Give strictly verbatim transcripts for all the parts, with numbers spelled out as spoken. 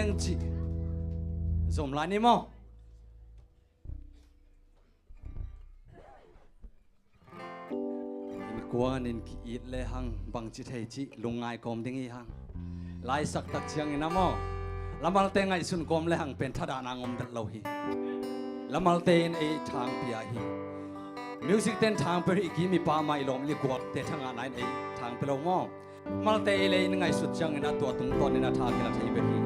Cih zom lai ni maw? Innkuan in ki-it le hang bangci thei cih lungngai kawm ding hi hang. Laisak tak ciangin a maw, lamalte ngaihsun kawm le hang pen thadahna ngom dat lo hi. Lamalte in ei thangpia hi. Music ten thangpia hi, ki mipa mai lawm likualte thangahna in ei thangpia lo maw? Malte i lei in ngaihsut ciangin a tua tungtawnin a tha kila thei bek hi.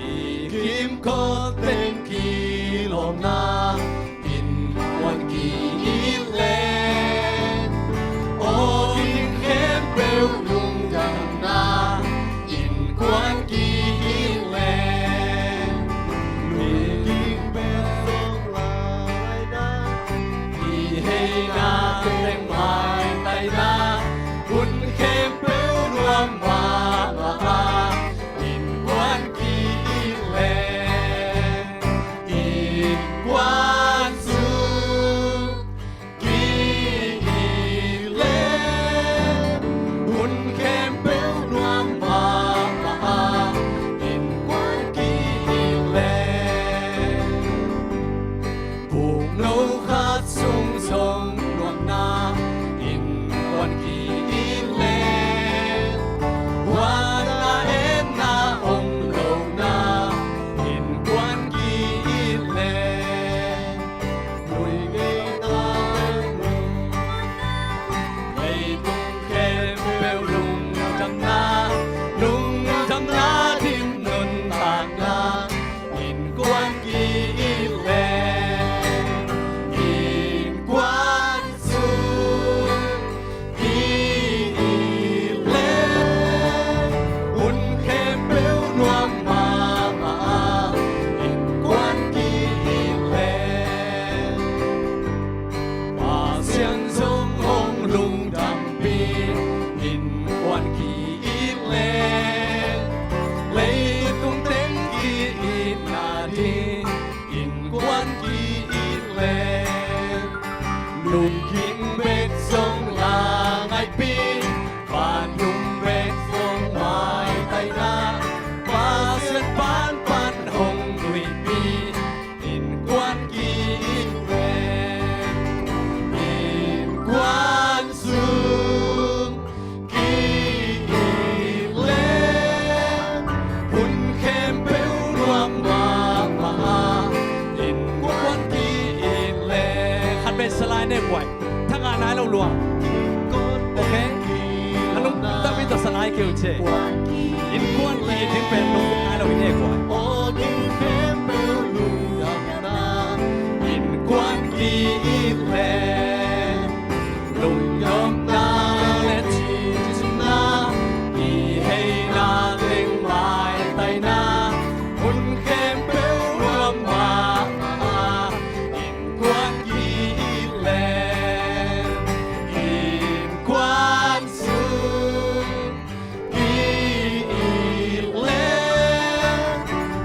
I kimkot teng kilawmna innkuan ki-it le, aw in khempeuh lungdamna innkuan ki-it le, lui ging bet song lai na, i heina teng maitaina hun khempeuh nuam mahmah a, innkuan ki-it le, innkuan sung ki-it le, hun khempeuh nuam mahmah a, innkuan ki-it le, bukno khat sung zong nuamna innkuan ki-it le, huan a etna om lona innkuan ki-it le, lui ngeina teng lungdamna, leitung khempeuh lungdamna, lungdamna dim nuntakna innkuan ki-it le, innkuan sung ki-it le, hun khempeuh nuam mahmah a, innkuan ki-it le, Pasian zong hong lungdampih innkuan ki-it le, leitung teng ki-itna ding innkuan ki-it le, lui ging bet zong la ngaihpih, van dum bet zong maitaina, Pasian van pan hong nuihpih innkuan ki-it le, innkuan sung ki-it le, hun khempeuh nuam mahmah a, innkuan ki-it le. Khat bek sa lai ne guai. Thangah nai lo lua. Ok. A lungdam in tawh sa lai kei un ci. Innkuan ki-it ding pen lungdam nai lo hi ne guai. Aw ding khempeuh lungdamna innkuan ki-it le, lungdamna le cihna, i heina teng maitaina, hun khempeuh nuam mahmah a, innkuan ki-it le, innkuan sung ki-it le,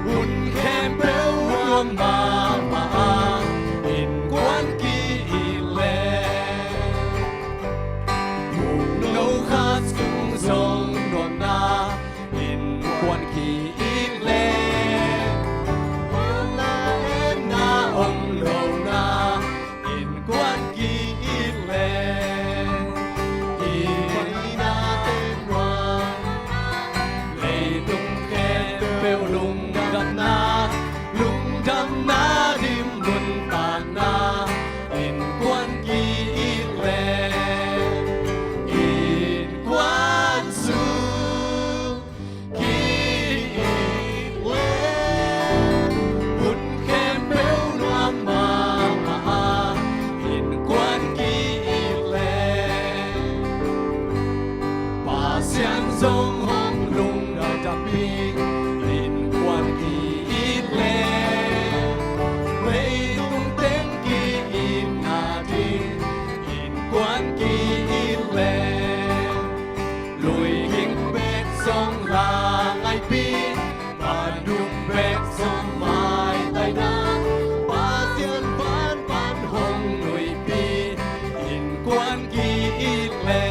hun khempeuh nuam mahmah a, innkuan ki-it le, bukno khat sung zong nuamna innkuan ki-it le, huan a etna om lona innkuan ki-it le, i heina teng nuam, leitung khempeuh lungdamna, lungdamna dim nuntakna innkuan ki-it le, innkuan sung ki-it le, hun khempeuh nuam mahmah a, innkuan ki-it le, Pasian zong hong lungdampih innkuan ki-it le, leitung teng ki-itna ding innkuan ki-it le, lui ging bet zong la ngaihpih, van dum bet zong maitaina, Pasian van pan hong nuihpih innkuan ki-it le,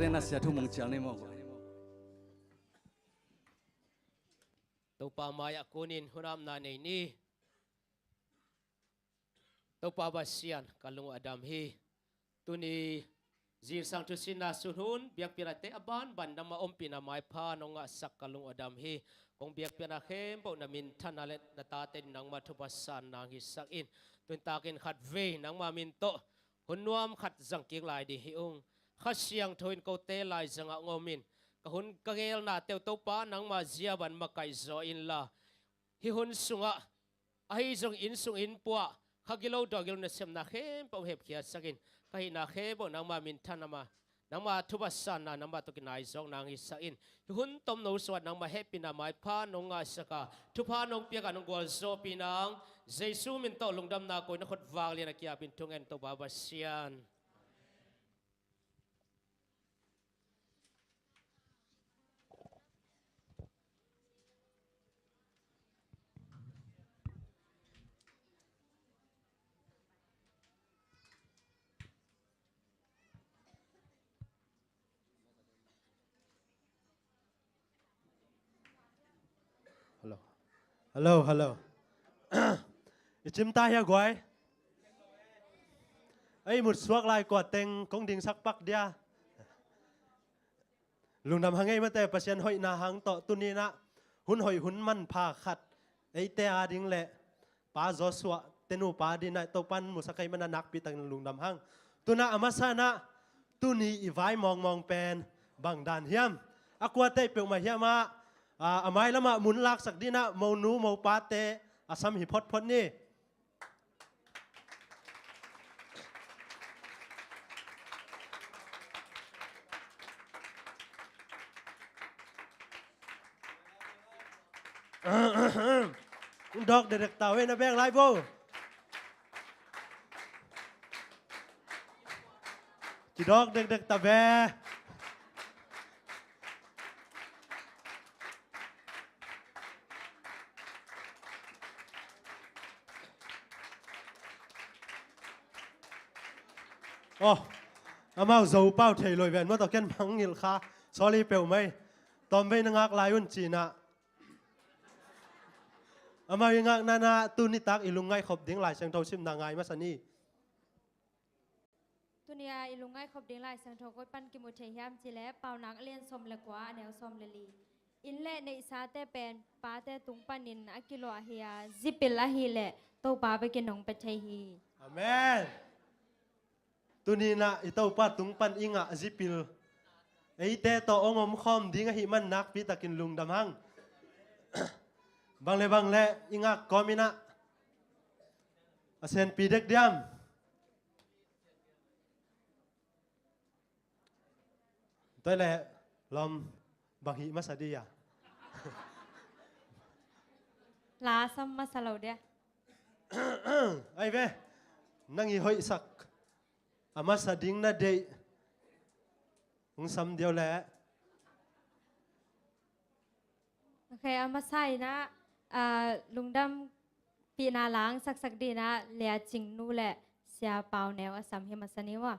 Tena sia thu mong cial ni maw. Topa mai-ah kunin hun apna nei ni. Topa Pasian, ka lung a dam hi. Tuni zingsang thusinna sun hun biakpiaknate a banban nangma ompihna maipha nong ngahsak ka lung a dam hi. Kong biakpiakna khempeuh na minthanna le na tate nangma thupha sanna hong hisak in. Tun takin khatvei nangma min tawh hun nuam khat zang kik lai ding hi ung. Kha Siangtho in kote laizangah hong om in, ka hun ka ngelnate uh Topa nangma zia bang makaih zaw inla, hih hun sungah ahi zong inn sung inn pua, kha gilo dawh gilo nasepna khempeuh hepkhiatsak in, ka hihna khempeuh nangma minthanna, nangma thupha sanna, nangma tawh kinaizawkna hong hisak in. Hih hun tomno sungah nangma hehpihna maipha nong ngahsak a, thupha nong piak a, nong gualzawhpih nang Jesu min tawh lungdamna ko-in na khut vanglian a kiapin thungen, Topa Pasian. Hello. Hello, hello. I cim ta hia guai? Ei, mut suak lai kua teng kong dingsak pak dia. Lungdam hang ei mate, Pasian hoihna hang tawh tuni-in ah hun hoih hun manpha khat eite a ding le Pa Joshua te nupa ding ah Topan musak ahih manin nakpi takin lungdam hang. Tu-in ah a masa-in ah tuni i vai mawngmawng pen bang dan hiam? A kuate peuhmah hiam ah, a, a mai lamah mun laksak ding ah monu mopate a sam hi photphot ni. Dawk dekdek ta ve, na bek lai bo. Kidawk dekdek ta ve. Oh, amau Zo pau thei loi ven maw, tawh ken mangngilh kha. Sorry peuhmah ei. Tawmvei na ngak lai un ci-in ah. Amau i ngakna-in ah tuni tak i lungngaih khop ding Lai Siangtho simna ngai masa ni. Tuni-a i lungngaih khop ding Lai Siangtho koi pan kimu thei hiam cih leh Paunak a lian sawm le kua, a neu sawm le li. Inn le neihsate pen pate tung panin a kiluah hi a, zipil ahih leh Topa bekin hong pia thei hi. Amen. Tuni-in ah i Topa tung pan i ngah zipil eite tawh hong omkhawm ding ahih man nakpi takin lungdam hang. Bang le bang le i ngak kawmin ah a senpi dek diam? Tua leh lawm, bang hih masa di a? La sam masa lo dia. Ai ve, nang i hoihsak a masa ding na deih hong sam diau leh. Ok, a masa-in ah, ah, lungdampihna la hong saksak dingin ah Lia Cing Nu le Sia Pau Neu a sam hi masa ni maw.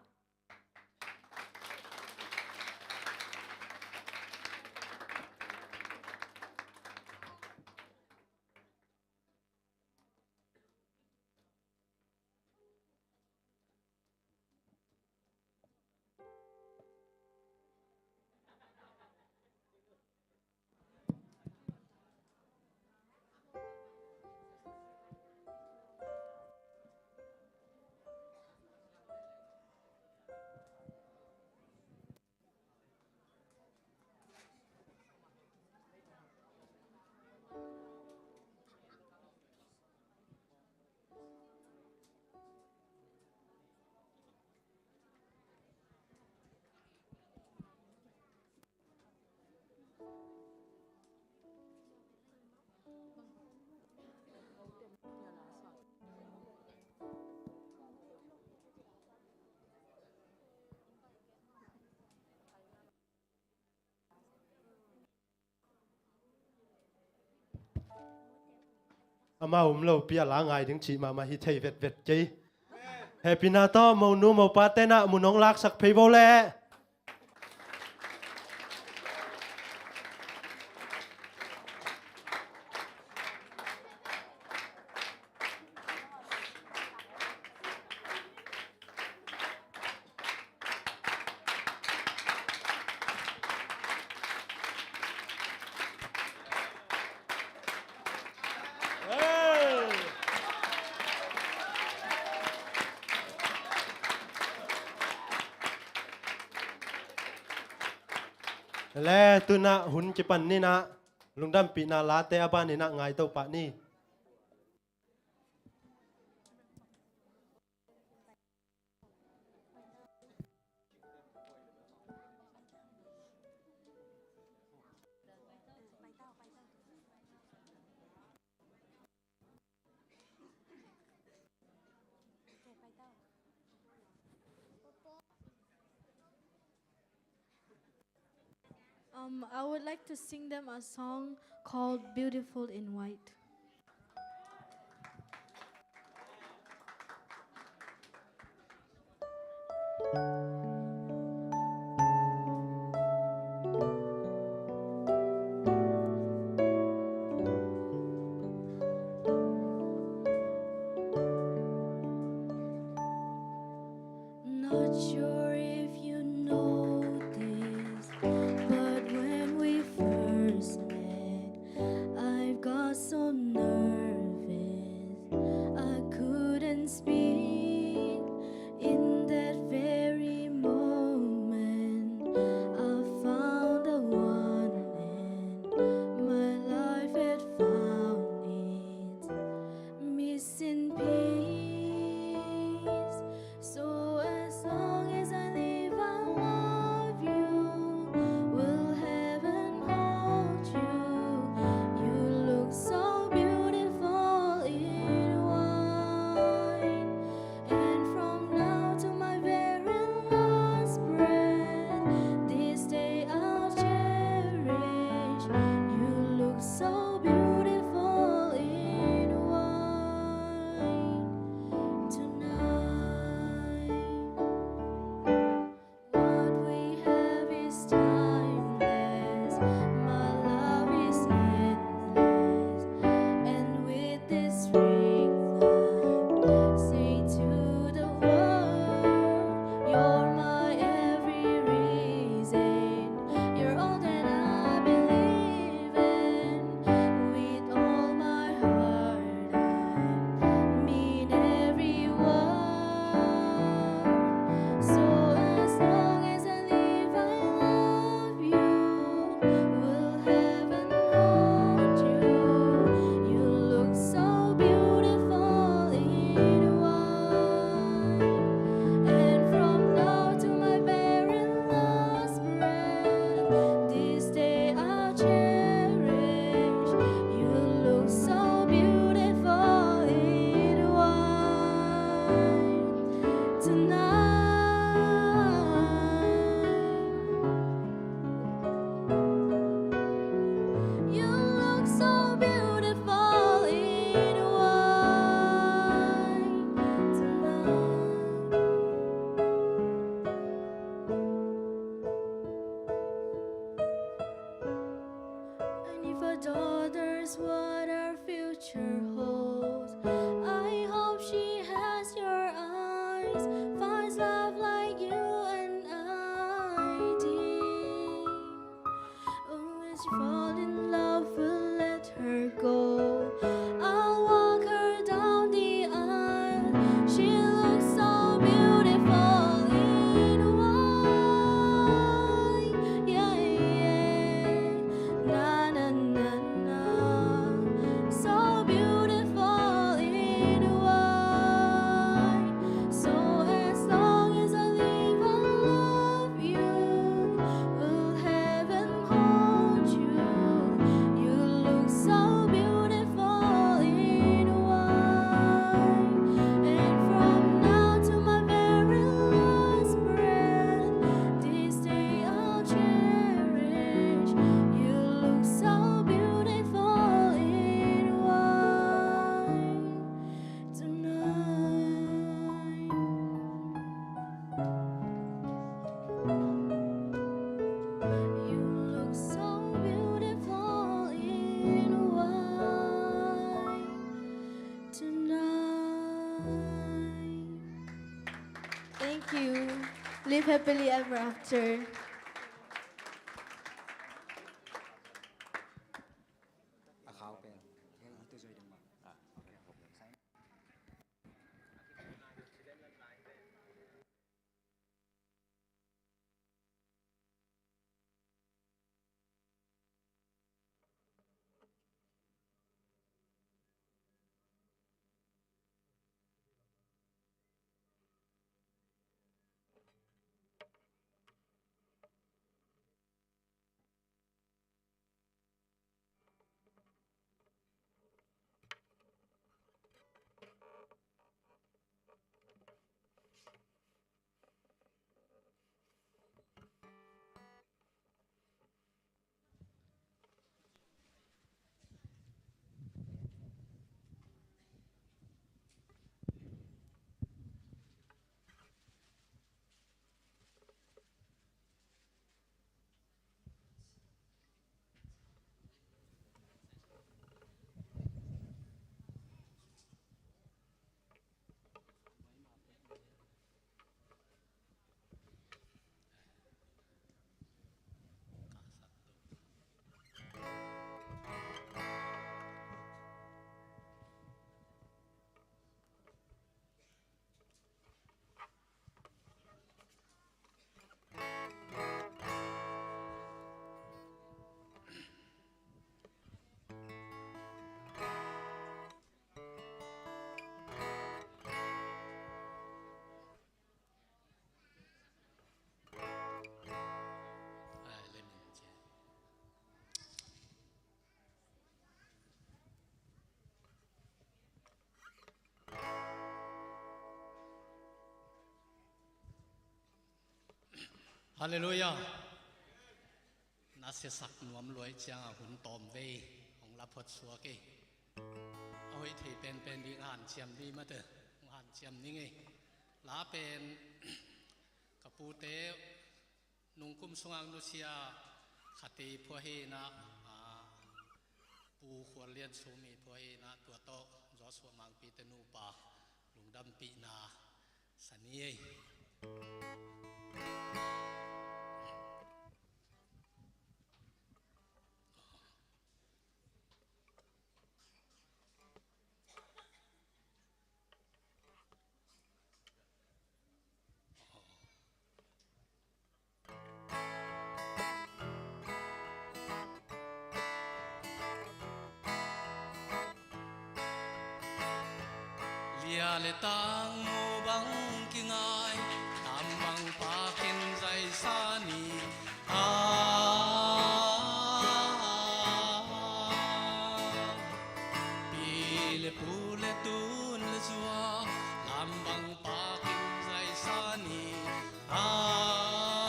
Amau um lopi a la ngai ding cih mahmah hi thei vetvet kei. Hehpihna tawh monu mopate'n ah mun hong laksak phei vo leh. Le tunah hun kipan ninah lungdampihna late a baninah ngaito pah ni. Um, I would like to sing them a song called Beautiful in White. Not sure if you know this, but when we first met, I got so nervous I couldn't speak. In that very moment, I found the one, and my life had found its missing piece. So as long as I live, I love you. Will heaven hold you? You look so beautiful in white. And from now to my very last breath, this day I'll cherish. You look so beautiful in white tonight. What we have is timeless. My love is endless. And with this ring, I say to the world, you're my every reason. You're all that I believe in. With all my heart, I mean every word. So as long as I live, I love you. Will heaven hold you? You look so beautiful in white. And from now to my very last breath, this day I'll cherish. You look so beautiful in white tonight. You look so beautiful in white tonight. And if our daughter's what our future holds, I hope she has your eyes, finds love like you and I did. Unless you fall in love, we'll let her go. I'll walk her down the aisle. She looks so beautiful in white. Yeah, yeah. Na, na, na, na. So beautiful in white. So as long as I live, I love you. Will heaven hold you? You look so beautiful in white. And from now to my very last breath, this day I'll cherish. You look so beautiful in white tonight. You look so beautiful in white tonight. Thank you. Live happily ever after. Halleluiah. Na siasak nuam luai ciangah hun tawm vei hong la phot suak ei. A hoih thei penpen ding hanciam ding mate, hong hanciam ding ei. La pen ka pute nungkum sungah nusia khate phuahinah, ah, Pu Khual Lian Sumi phuahinah tua tawh Joshua Mangpite nupa lungdampihna sa ni ei. Lia le tang mu bang kingai, lam bang pakin zaisa ni. Ah, pi le pu le tun le zua, lam bang pakin zaisa ni. Ah,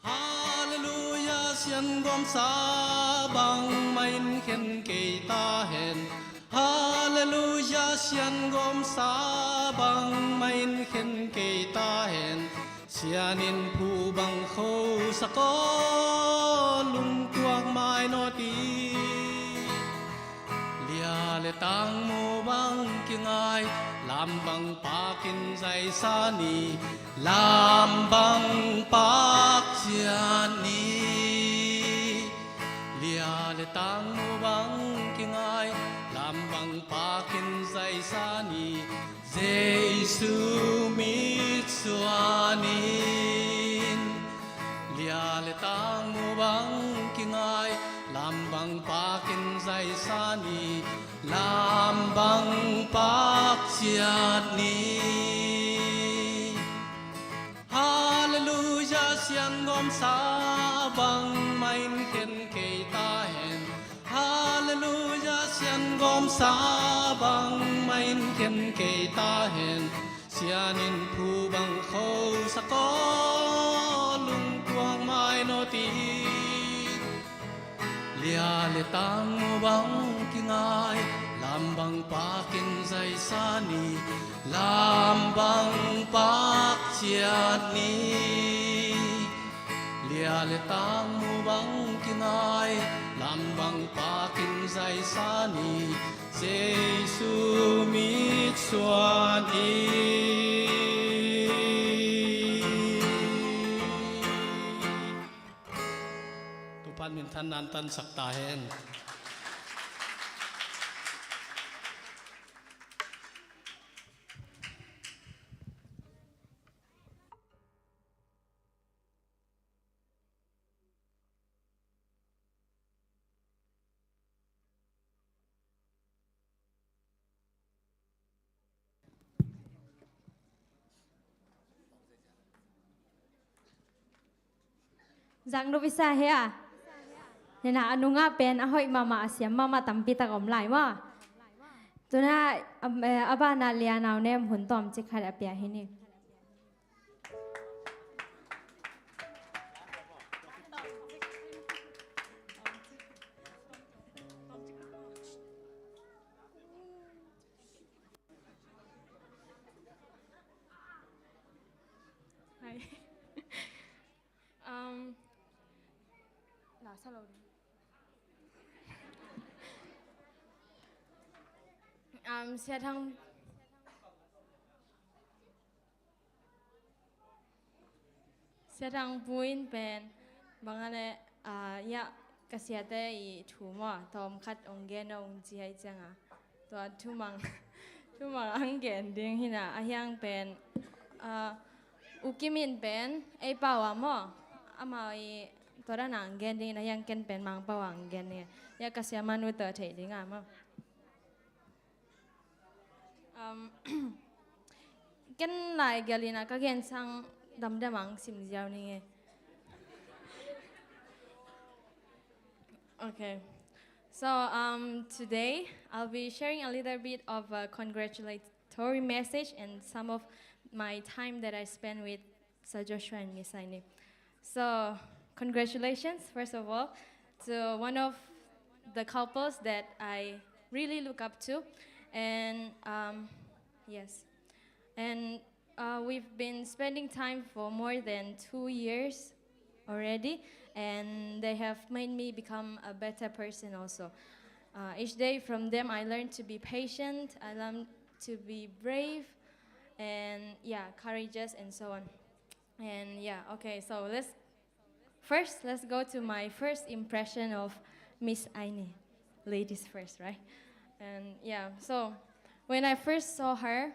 Halleluiah, siangawmsa bangmah in khen kei ta hen. Halleluiah, siangawmsa bangmah in khen kei ta hen. Sian in phu bang khosak aw, lungtuak mai naw ti. Lia le tang mu bang kingai, lam bang pakin zaisa ni, lam bang pak ciat ni. Lia le tang mu bang kingai, lam bang pakin zaisa ni, Jesu mitsuan in. Lia le tang mu bang kingai, lam bang pakin zaisa ni, lam bang pak ciat ni. Halleluiah, siangawmsa bangmah in khen kei ta hen. Halleluiah, siangawmsa bangmah in khen kei ta hen. Sian in phu bang khosak aw, lungtuak mai naw ti. Lia le tang mu bang kingai, lam bang pakin zaisa ni, lam bang pak ciat ni. Lia le tang mu bang kingai, lam bang pakin zaisa ni, Jesu mitsuan in. Topa'n minthanna tansak ta hen. Zang nop i sa hia? Hina, a nungah pen a hoih mahmah, a siam mahmah tampi tak om lai maw. Tuna, a, eh, a banah Lian Au Nem hun tawm cik khat a pia hi ni. Hai. Um, la sa lo ding. Um, Sia Thang, Sia Thang Pu in pen bang a le, ah, ya, ka siate i thu maw, tawm khat ong gen ong ci hai cianga. Tua thumang, thumang ang gen ding hina, a hiang pen, ah, U Kim in pen, ei pau a maw, amau i tua dan ang gen ding hina, hiang ken pen Mangpau ang gen ding. Ya ka sia manu tua thei ding a maw. Um, ken lai gelina ka gen sang damdam ang sim ziau ni nge. Okay. So, um, today I'll be sharing a little bit of a congratulatory story message and some of my time that I spent with Sir Joshua and Miss Aini. So, congratulations, first of all, to one of the couples that I really look up to. And, um, yes. And, uh, we've been spending time for more than two years already, and they have made me become a better person also. Uh, each day from them, I learn to be patient, I learn to be brave, and, yeah, courageous and so on. And, yeah, okay, so let's, first, let's go to my first impression of Miss Aini. Ladies first, right? And, yeah, so when I first saw her,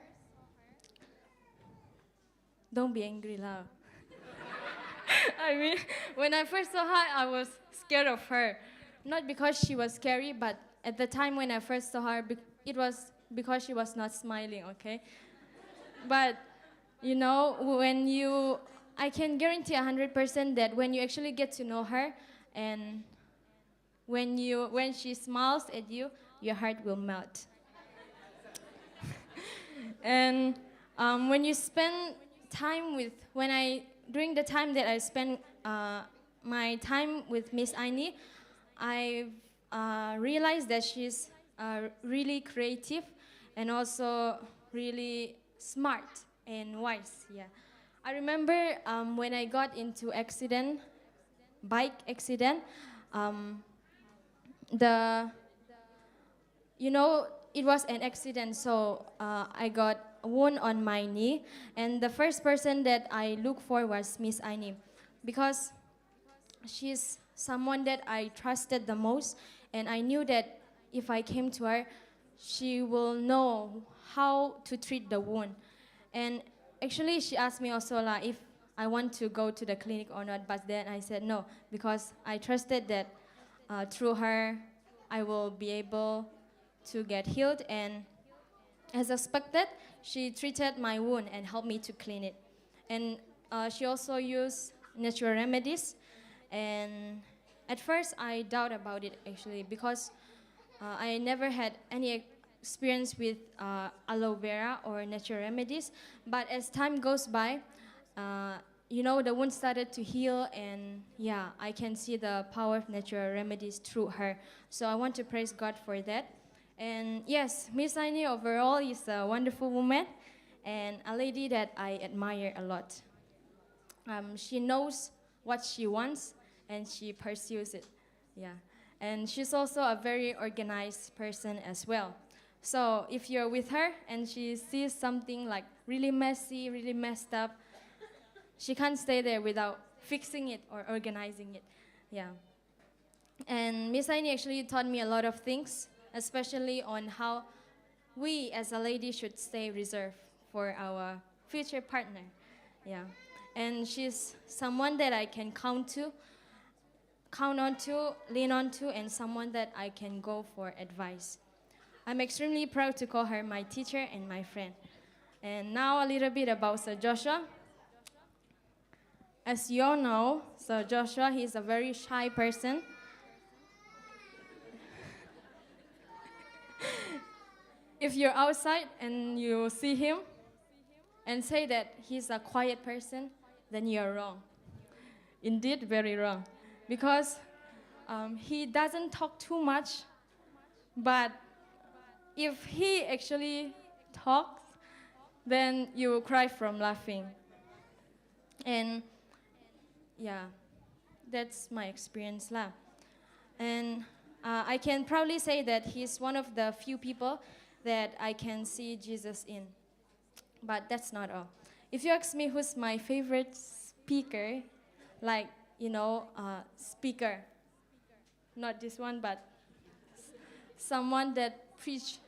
don't be angry, love. I mean, when I first saw her, I was scared of her. Not because she was scary, but at the time when I first saw her, be-, it was because she was not smiling, okay? But, you know, when you, I can guarantee a hundred percent that when you actually get to know her and when you, when she smiles at you, your heart will melt. And, um, when you spend time with, when I, during the time that I spend, uh, my time with Miss Aini, I, uh, realized that she's, uh, really creative and also really smart and wise. Yeah, I remember, um, when I got into accident, bike accident. Um, the, you know, it was an accident, so, uh, I got a wound on my knee, and the first person that I looked for was Miss Aini, because she's someone that I trusted the most, and I knew that if I came to her, she will know how to treat the wound. And actually, she asked me also, like, if I want to go to the clinic or not, but then I said no, because I trusted that, uh, through her, I will be able to get healed. And as expected, she treated my wound and helped me to clean it. And, uh, she also used natural remedies. And at first, I doubt about it, actually, because, uh, I never had any experience with, uh, aloe vera or natural remedies. But as time goes by, uh, you know, the wound started to heal, and, yeah, I can see the power of natural remedies through her. So I want to praise God for that. And yes, Miss Aini overall is a wonderful woman and a lady that I admire a lot. Um, she knows what she wants and she pursues it. Yeah. And she's also a very organized person as well. So if you're with her and she sees something, like, really messy, really messed up, she can't stay there without fixing it or organizing it. Yeah. And Miss Aini actually taught me a lot of things, especially on how we as a lady should stay reserved for our future partner. Yeah. And she's someone that I can count to, count on to, lean on to, and someone that I can go for advice. I'm extremely proud to call her my teacher and my friend. And now a little bit about Sir Joshua. As you all know, Sir Joshua, he's a very shy person. If you're outside and you see him and say that he's a quiet person, then you're wrong. Indeed, very wrong. Because, um, he doesn't talk too much, but if he actually talks, then you will cry from laughing. And yeah, that's my experience lah. And, uh, I can proudly say that he's one of the few people that I can see Jesus in. But that's not all. If you ask me who's my favorite speaker, like, you know, uh, speaker, not this one, but s-, someone that preach,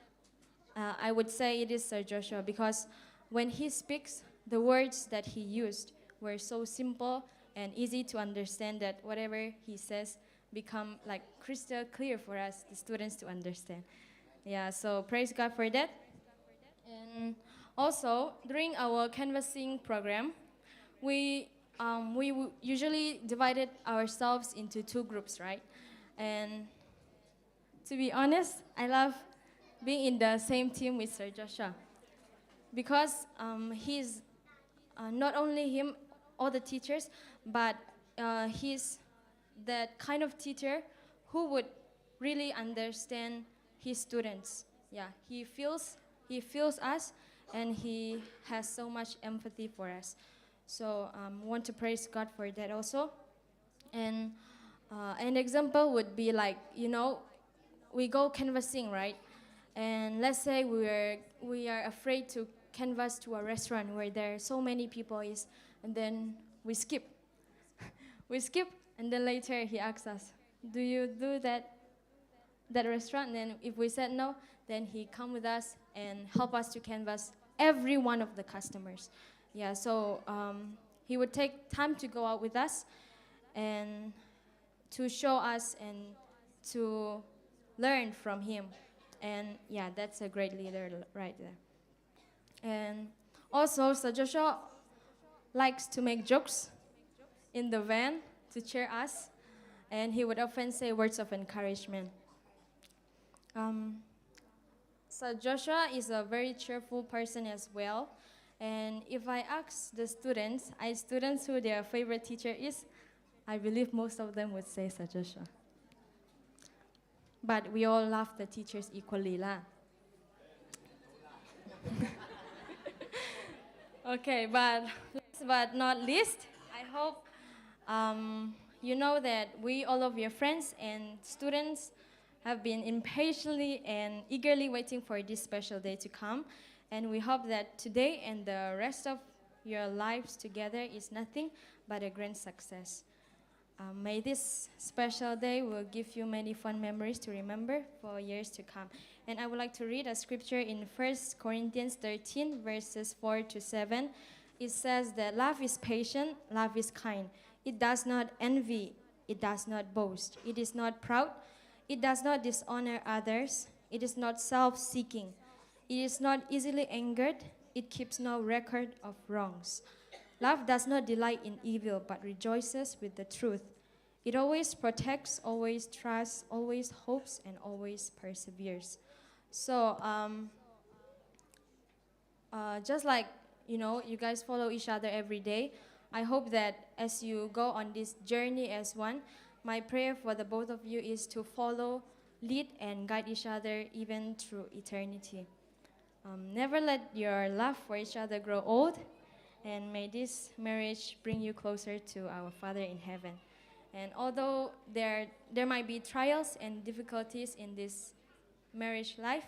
uh, I would say it is Sir Joshua, because when he speaks, the words that he used were so simple and easy to understand that whatever he says become, like, crystal clear for us, the students, to understand. Yeah, so praise God for that. And also, during our canvassing program, we, um, we w-, usually divided ourselves into two groups, right? And to be honest, I love being in the same team with Sir Joshua. because um, he's uh, not only him, all the teachers, but uh, he's that kind of teacher who would really understand his students. Yeah, he feels he feels us, and he has so much empathy for us. So um, want to praise God for that also. And uh, an example would be like, you know, we go canvassing, right? And let's say we are we are afraid to canvass to a restaurant where there are so many people is, and then we skip. We skip, and then later he asks us, "Do you do that that restaurant?" And then if we said no, then he come with us and help us to canvass every one of the customers. Yeah, so um, he would take time to go out with us and to show us and to learn from him. And yeah, that's a great leader right there. And also, Sir Joshua likes to make jokes in the van to cheer us, and he would often say words of encouragement. Um, Sir Joshua is a very cheerful person as well. And if I ask the students, I students who their favorite teacher is, I believe most of them would say Sir Joshua. But we all love the teachers equally, lah. Okay, but last but not least, I hope um, you know that we, all of your friends and students, have been impatiently and eagerly waiting for this special day to come. And we hope that today and the rest of your lives together is nothing but a grand success. Uh, may this special day will give you many fond memories to remember for years to come. And I would like to read a scripture in First Corinthians thirteen, verses four to seven. It says that love is patient, love is kind. It does not envy, it does not boast, it is not proud, it does not dishonor others, it is not self-seeking, it is not easily angered, it keeps no record of wrongs. Love does not delight in evil, but rejoices with the truth. It always protects, always trusts, always hopes, and always perseveres. So, um, uh, just like, you know, you guys follow each other every day, I hope that as you go on this journey as one, my prayer for the both of you is to follow, lead, and guide each other even through eternity. Um, never let your love for each other grow old, and may this marriage bring you closer to our Father in heaven. And although there, there might be trials and difficulties in this marriage life,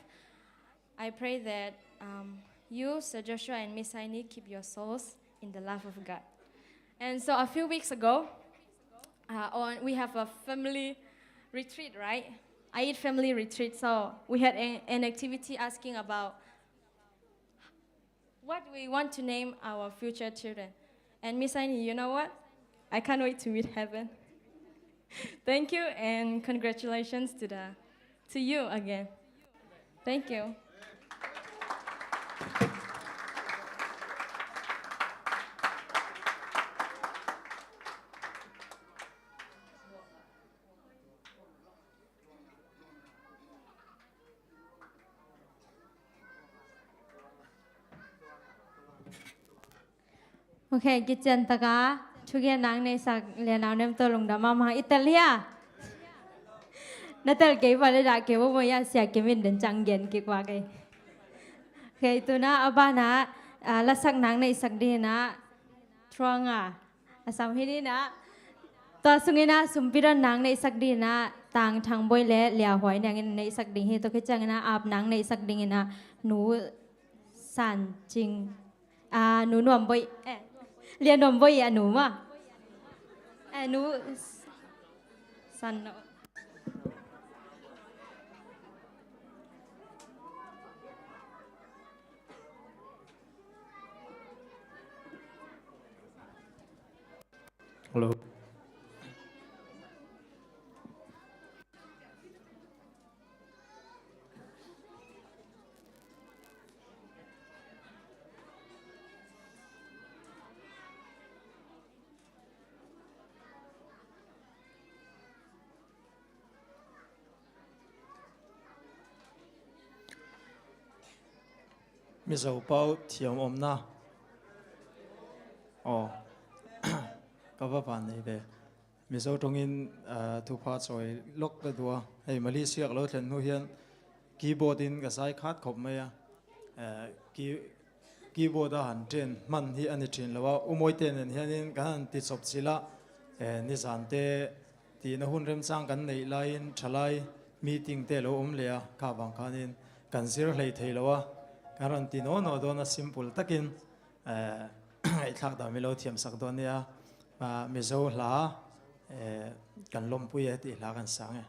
I pray that um, you, Sir Joshua, and Miss Aini keep your souls in the love of God. And so a few weeks ago, uh, on, we have a family retreat, right? I eat family retreat, so we had an, an activity asking about what we want to name our future children. And Miss Aini, you know what? I can't wait to meet heaven. Thank you and congratulations to the to you again. Thank you. Ok, kician taka thugen nang neihsak Lianau Nem tawh lungdam mahmah. I tel hia? Na tel kei va le dah kei va maw, ia Sia Kim in den cang gen kik va kei. Ok, tuna a banah, ah, lasak nang neihsak dingin ah Thuang a, a sam hi dingin ah, tua sungin ah sumpi don nang neihsak dingin ah Tang Thang Bawi le Lia Huai Niang in neihsak ding hi. Tua khit ciangin ah ap nang neihsak dingin ah Nu San Cing, ah, Nu Nuam Bawi, eh, Lia Nuam Bawi a nu maw? Eh, Nu San No. Hello. Mizo pau thiam omna. Aw. Ka va van nei ve. Mizo tongin, ah, thupha chawi lok ka duh a. Hei, Malaysia ka lo thlen hnu hian keyboard in ka zai khat khop mai a. Eh, key-, keyboard a han ṭen hman hi a ni ṭhin lo a. U Mawite nen hianin kan han ti chawp chilh a. Eh, nizante tihna hun remchang kan neih laiin ṭhalai meeting te lo awm leh a, kha vang khanin kan zir hlei thei lo a, kan rawn ti nawn nawn dawn a, simple takin, eh, ngaihthlak dam i lo thiamsak dawn nia. Ah, Mizo hla, eh, kan lawmpui e tih hla kan sang e.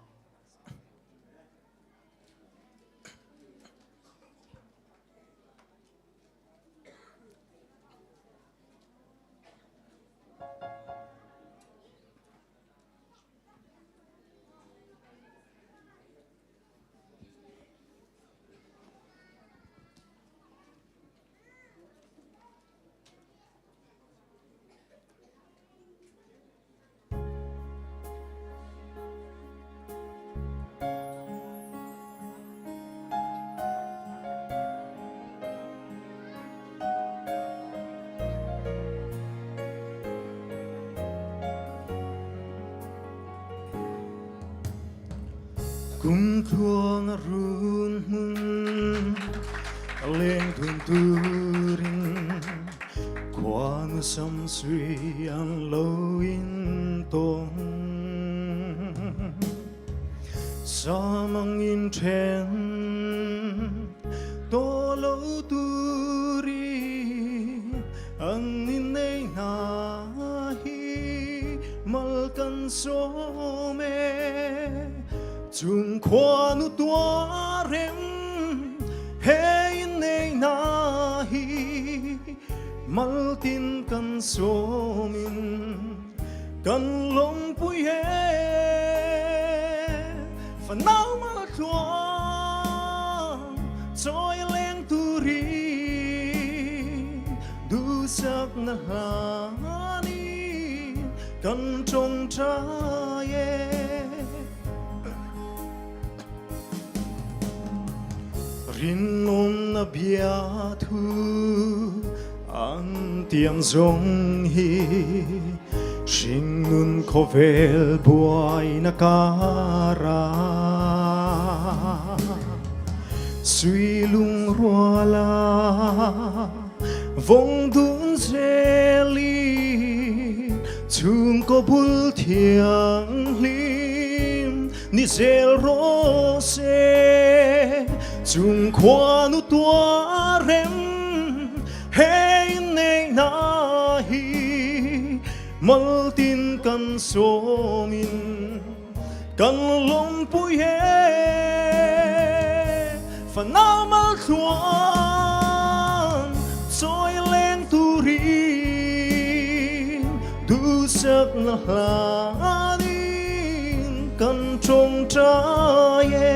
Kumtluang a run hmun a leng tun turin, khuanu samsui an lo in tawng. Samang in ṭhen tawh lo turin an in neihna hi mal kan sawm e. Chung khuanu tuarem he in neihna hi maltin kan sawmin kan lawmpui e. Fanau maltluang chawi leng turin, duhsakna hlanin kan ṭawngṭai e. Rinumna bia thu an tiang zong hi, hringnun khawvel buaina kara sui lungruala vong dun zelin, chungkaw bul thianghlim ni zel raw se. Chung khuanu tuarem he in neihna hi maltin kan sawmin kan lawmpui e. Fanau maltluang chawi leng turin, duhsakna hlanin kan ṭawngṭai e.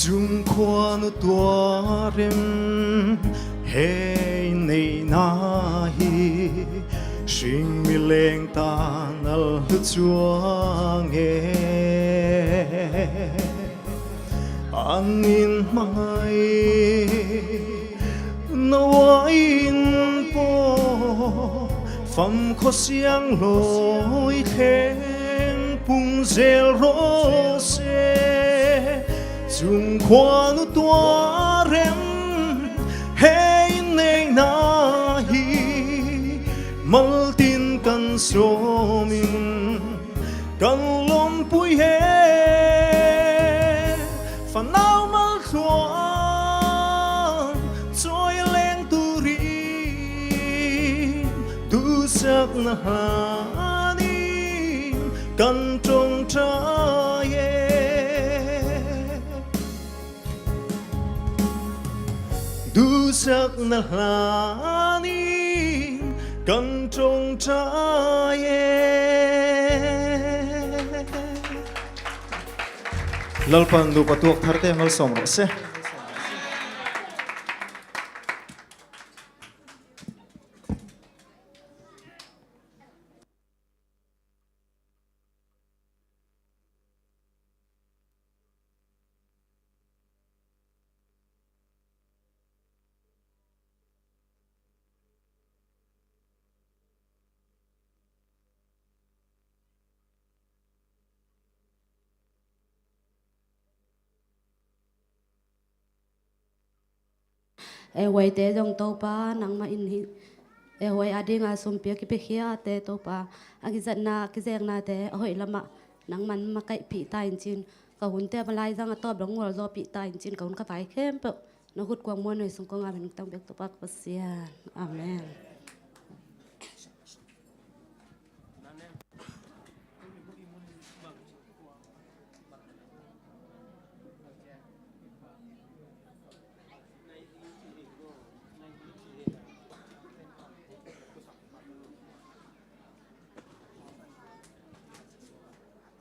Chung khuanu tuarem he in neihna hi, hring mi leng tan a hlu chuang e. An in hmangai na uain pawh, famkhaw sianglawi thleng pung zel raw se. Chung khuanu tuarem he in neihna hi maltin kan sawmin kan lawmpui e. Fanau maltluang chawi leng turin, duhsakna hlanin kan ṭawngṭai e. Duhsakna hlanin kan ṭawngṭai e. Lalpan nupa tuak tharte malsawm rawh se. E huaite zong Topa nangmah in hi. E huai a dinga sumpi a kipiakhiate Topa, a kizatna a kizeknate a hoih lamah nangman makaihpih ta in cin, ka hunte a laizang a tawp dong ngualzawhpih ta in cin, ka hun ka vai khempeuh na khut kuang muanhuai sung kong a min tang bek Topa ka Pasian. Amen.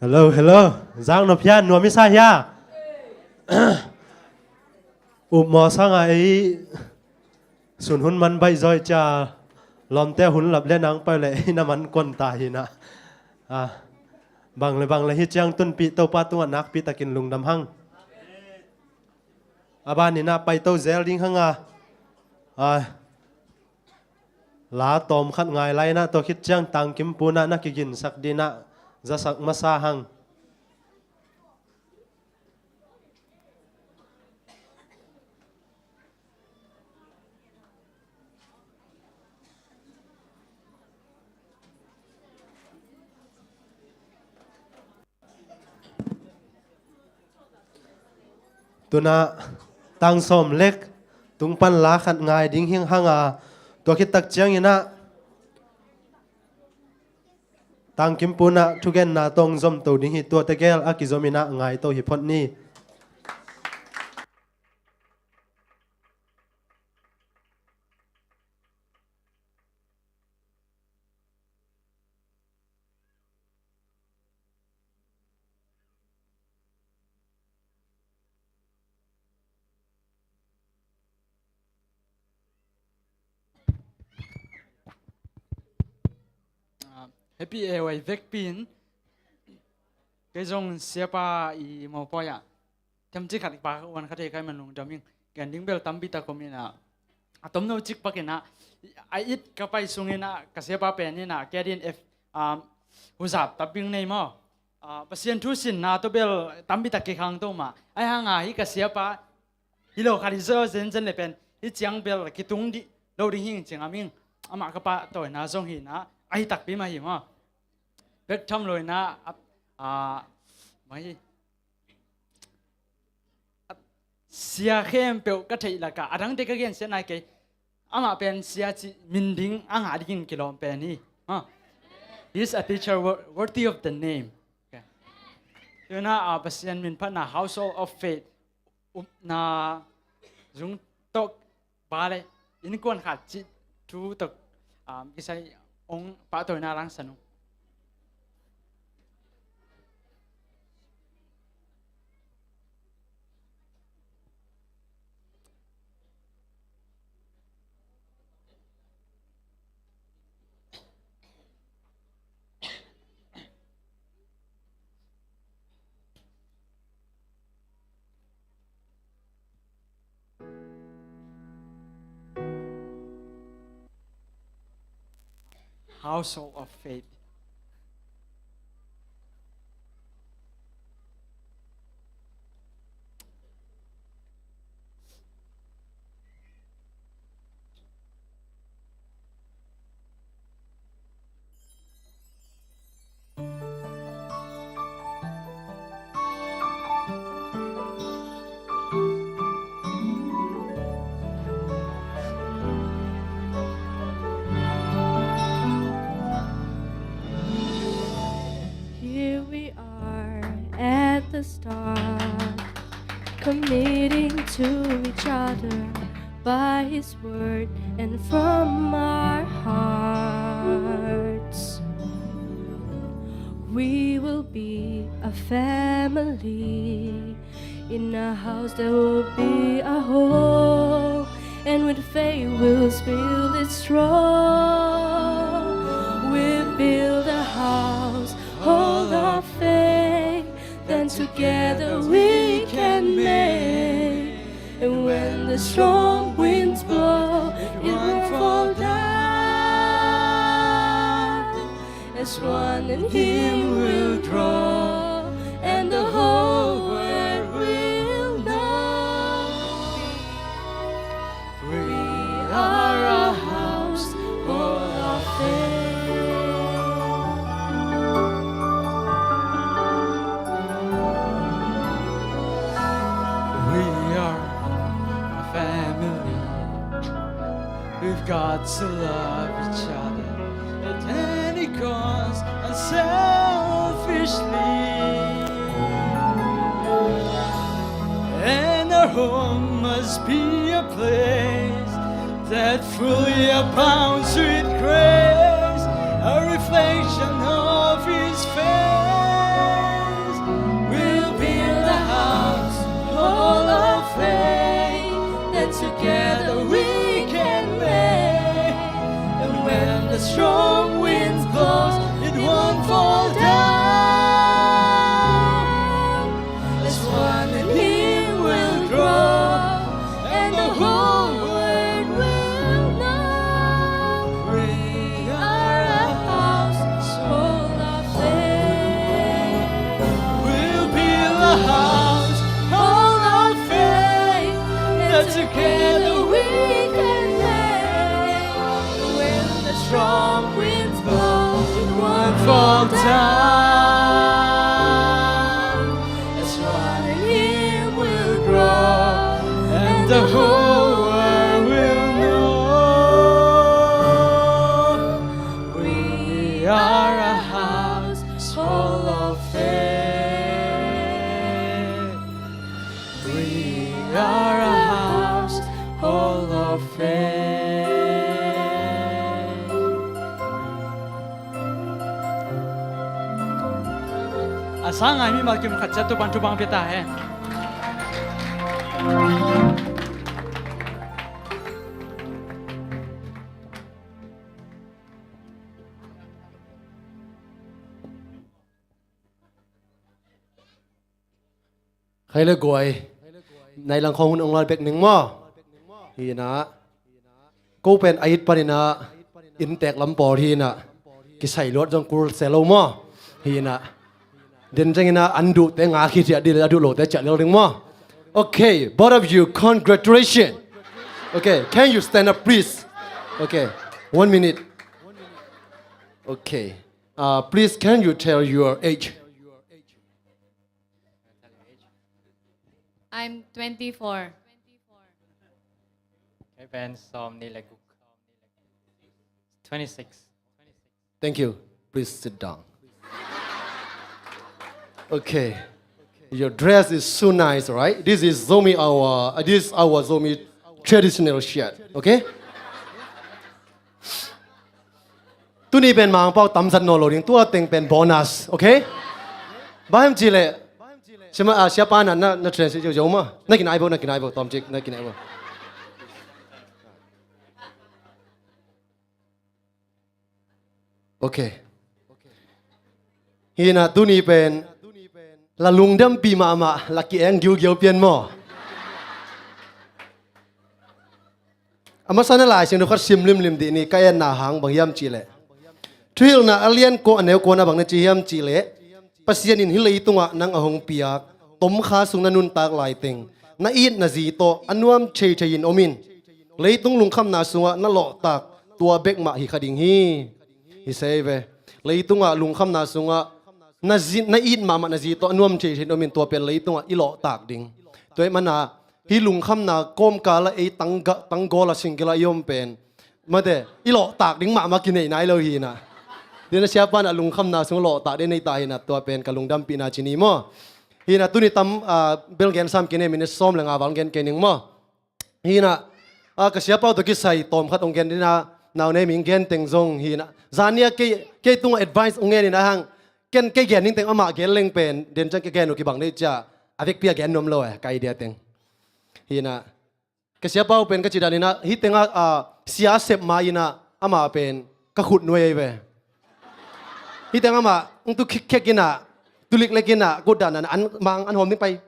Hello, hello. Zang nop hia, nuam i sa hia? Upmaw sanga ei sun hun man baih zaw i cia, lawmte hun lap le nang pai le ei na man kon ta hi na. Ah, bang le bang le hi ciang tunpih Topa tungah nakpi takin lungdam hang. A baninah paito zel ding hanga, ah, la tawm khat ngai lainah tua khit ciang tangkim punah na kiginsak dinah zasak masa hang. Tunah tang sawm lek tung pan la khat ngai ding hing hanga, tua khit tak cianginah tangkim punah thugenna tawng zomto ding hi, tuate gel a kizom inah ngaito hi phot ni. Ah, happy A Y vekpi in kei zong siapa i mawpawi ah themci khat pa wan kha thei kai man lungdam ing. Gen ding bel tampi tak om inah, a tomno cik pakinah a it ka pai sunginah ka siapa pen inah ke din F, um, huzap tapping nei maw? Ah, Pasian thu sinna tawh bel tampi tak kikhangto mah. Ai hanga hi ka siapa hi lo khat hi zaw zenzen le pen hi ciang bel kitung dih lo ding hing ciang aming. Amah ka pahtawina zong hinah ahi takpi mah hi maw? Bek tham lo inah, ah, mah hi. Sia khempeuh ka theih lakah a dangte ka gensiat nai kei. Amah pen sia cih min ding a ngah dingin kilawm pen hi. Ha. He's a teacher wor-, worthy of the name. Okay. Tunah, ah, Pasian min phatna Household of Faith upna zung tawh ba le innkuan khat cih thu tawh, um, kisai ong pahtawina langsan ung. Household of Faith. Here we are at the start, committing to each other by His word and from our hearts. We will be a family in a house that will be a home, and with faith we'll build it strong. We build a house, hold our faith, then together we can make. And when the strong winds blow, it won't fall down. As one in Him we'll draw, and the whole world will know. We To love each other at any cost, unselfishly. And our home must be a place that fully abounds with grace, a reflection of His face. We'll build a house full of faith that together we can make. And when the strong winds blow, it won't fall down. As one in Him will grow, and the whole world will know. We are a house full of faith. We'll build a house full of faith that together we can make. When the strong winds blow, it won't fall down. As one in Him will grow, and the whole world will know. We are a house full of faith. We are a house full of faith. A sang ngai mi malkim khat ciat tu pan thupang pia ta hen. Khai le guai. Nai lang khong hun ong lal bek ning maw. Hi na. Ko pen a it panin a inntek lam pawl hi na. Kisai luat zong kul se lo maw. Hi na. Den zeng in a an duh te nga khit hi a dil a duh lo te ciah lel ding maw. Okay, both of you, congratulations. Okay, can you stand up, please? Okay, one minute. Okay, uh, please, can you tell your age? I'm twenty-four. Kei pen sawmnih le guk. Twenty-six. Thank you. Please sit down. Okay. Your dress is so nice, right? This is Zomi our uh, this is our Zomi traditional shirt. Okay? Tuni pen Mangpau tamzat naw lo ding, tua teng pen bonus, okay? Bang hiam cih leh siapa na na translate zo ma. Na kinai bo, na kinai bo, tom cik na kinai bo. Okay. Hi na, tuni pen la lungdampih mahmah, la ki-eng giugiau pian maw. A masa na Lai Siangtho khat sim limlim dih ni, ka etna hang bang hiam cih leh, Thuhilhna a lian kua a neu kuana bang na ci hiam cih leh, Pasian in hih leitungah nang a hong piak tomkha sung na nuntak laiteng na it na zi tawh a nuam thei thei in om in. Leitung lungkhamna sungah na lawhtak tua bek mah hi kha ding hi. Hi sei ve. Leitungah lungkhamna sungah na zi, na it mahmah na zi tawh a nuam thei thei in om in, tua pen leitungah i lawhtak ding. Tua ahih mana hih lungkhamna kawmkala ei tangga, tanggawl a singkila i om pen mate, i lawhtak ding mahmah kinei nai lo hi na. Dina siapa na lungkhamna sung lawhtak ding nei ta hi na, tua pen ka lungdampihna ci ni maw. Hi na, tuni tam ah, bel gen sam kinei, minute sawm le nga val gen kei ning maw. Hi na, ah, ka siapa uh tawh kisai tawm khat ong gen dina, nau nei ming gen teng zong hi na. Zania kei, kei tunga advice ong gen ina hang, ken kei gen ning teng amah gen leng pen den ciang kei gen uh kibang dei cia, a vekpi a gen nuam lo eh, ka idea teng. Hi na, ka siapa uh pen ka ci dan ina, hih tengah ah, sia sep ma ina, amah pen ka khut nuai ei ve. Hih teng amah ong tu khikkhek ina, tu liklek ina, kut dan an, an mang an hawm ding pai.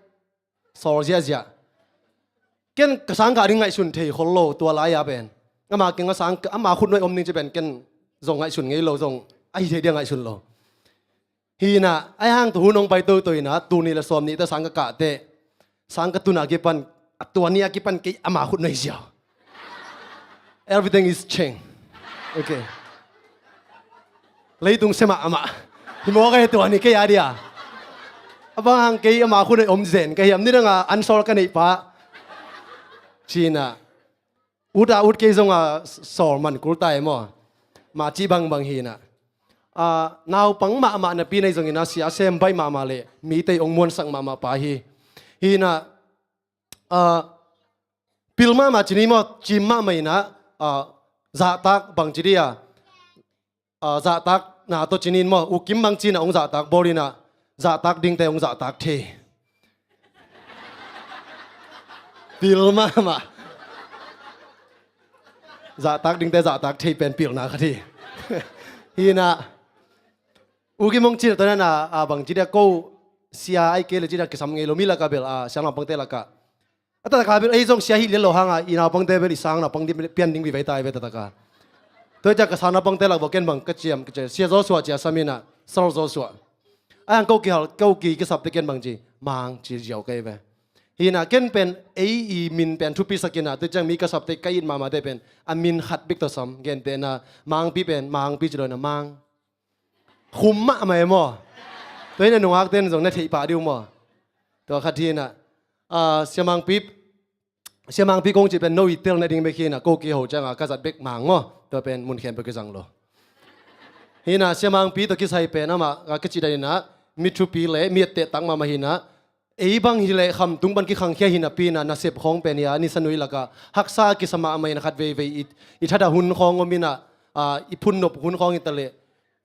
Sawl ziahziah. Ken ka sang kah ding ngaihsun thei khol lo tua lai-a pen. Ama keng a sang, ama khut nuai om ding ci pen ken zong ngaihsun ngei lo, zong ahi thei dia ngaihsun lo. Hi na, ahi hang tu hun hong pai toto ina, tu nih le sawm nih ta sang ka kah teh, sang ka tun a kipan, a tua nih a kipan kei ama khut nuai ziau. Everything is change. Okay. Leitung semah amah. Hi mawk a hi tua ni kei a dia. A bang hang kei ama khut nuai om zen ka hiam, nidanga an sawl ka neih pa. Ci na. ut a ut kei zong a sawl man kul ta e maw. Mah cih bangbang hi inah, a, naupang mahmah napi nei zongin a sia sem baih mahmah le mite ong muansak mahmah pa hi. Hi inah, a, pil mahmah ci ni maw, cim mahmah inah, a, zahtak bang ci dih a, a, zahtak na tawh ci ni maw, U Kim bang ci inah ong zahtak bawl inah, zahtak dingte ong zahtak thei. Pil mahmah. Zahtak dingte zahtak thei pen pilna khat hi. Hi inah, U Kim ong ci inah tua inah, a, bang ci dih a, ko sia ai kei le ci dih a kisam ngei lo mi lakah bel, a, siang naupangte lakah. A taktak a bel ei zong sia hi lian lo hang a, i naupangte bel i sang naupang ding pian ding vive ta i ve taktak a. Tua hi ciang ka sang naupangte lak vua ken bang ka ciam ka ci, Sia Joshua ci a sam inah, Sal Joshua. A, ang ko kihal, ko ki kisapte ken bang ci, Mang ci ziau ka hi ve. Hi inah ken pen ei i min pen thupi sak inah, tua hi ciang mi ka sapte ka it mahmahte pen a min khat bek tawh sam, gentehna Mangpi pen Mangpi ci lo inah, Mang. Khum mahmah e maw. Tua hi inah nungakte in zong na theih pah dih uh maw. Tua khat hi inah, a, Sia Mangpi, Sia Mangpi kong cih pen no i tel na ding bek hi inah, ko kiho ciang a ka zat bek Mang maw. Tua pen mun khempeuh kizang lo. Hi inah Sia Mangpi tawh kisai pen amah, a, ka cih dan inah mi thupi le mi etteh tak mahmah hi inah, ei bang hi leh khamtung pan kikhangkhia hi napi inah, nasep khawng pen hi a, nisa nui lakah haksa kisa mahmah inah, khat veivei i, i thadah hun khawng om inah, a, i phunnop hun khawng hi ta leh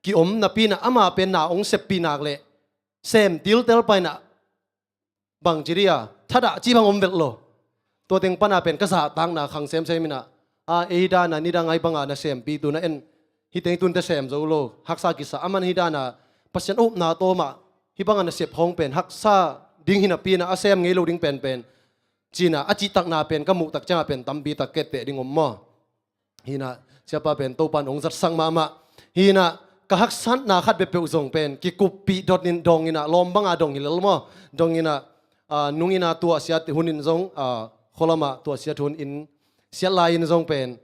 kiom napi inah, amah pen na ong seppih nak leh sem tiltel pah inah, bang ci dih a, thadah cih bang om velh lo. Tua teng pan a pen ka zahtakna khang semsem inah, a, ei dan a nidang ai bang a nasempi tu na en, hi teng tunte sem zo lo, haksa kisa, aman hi dan a Pasian upna tawh mah hi bang a nasep khawng pen haksa ding hi napi inah, a sem ngei lo ding penpen ci inah, a cihtakna pen ka muh tak ciang a pen tampi tak ka etteh ding om maw. Hi inah, Siapa pen Topan ong zatsak mahmah. Hi inah, ka haksatna khat peuhpeuh zong pen kikuppih dot in dong inah, lawm bang a dong hi lel maw. Dong inah, a, nung inah tuahsiat hun in zong, a, khualam ah tuahsiat hun in siat lai in zong pen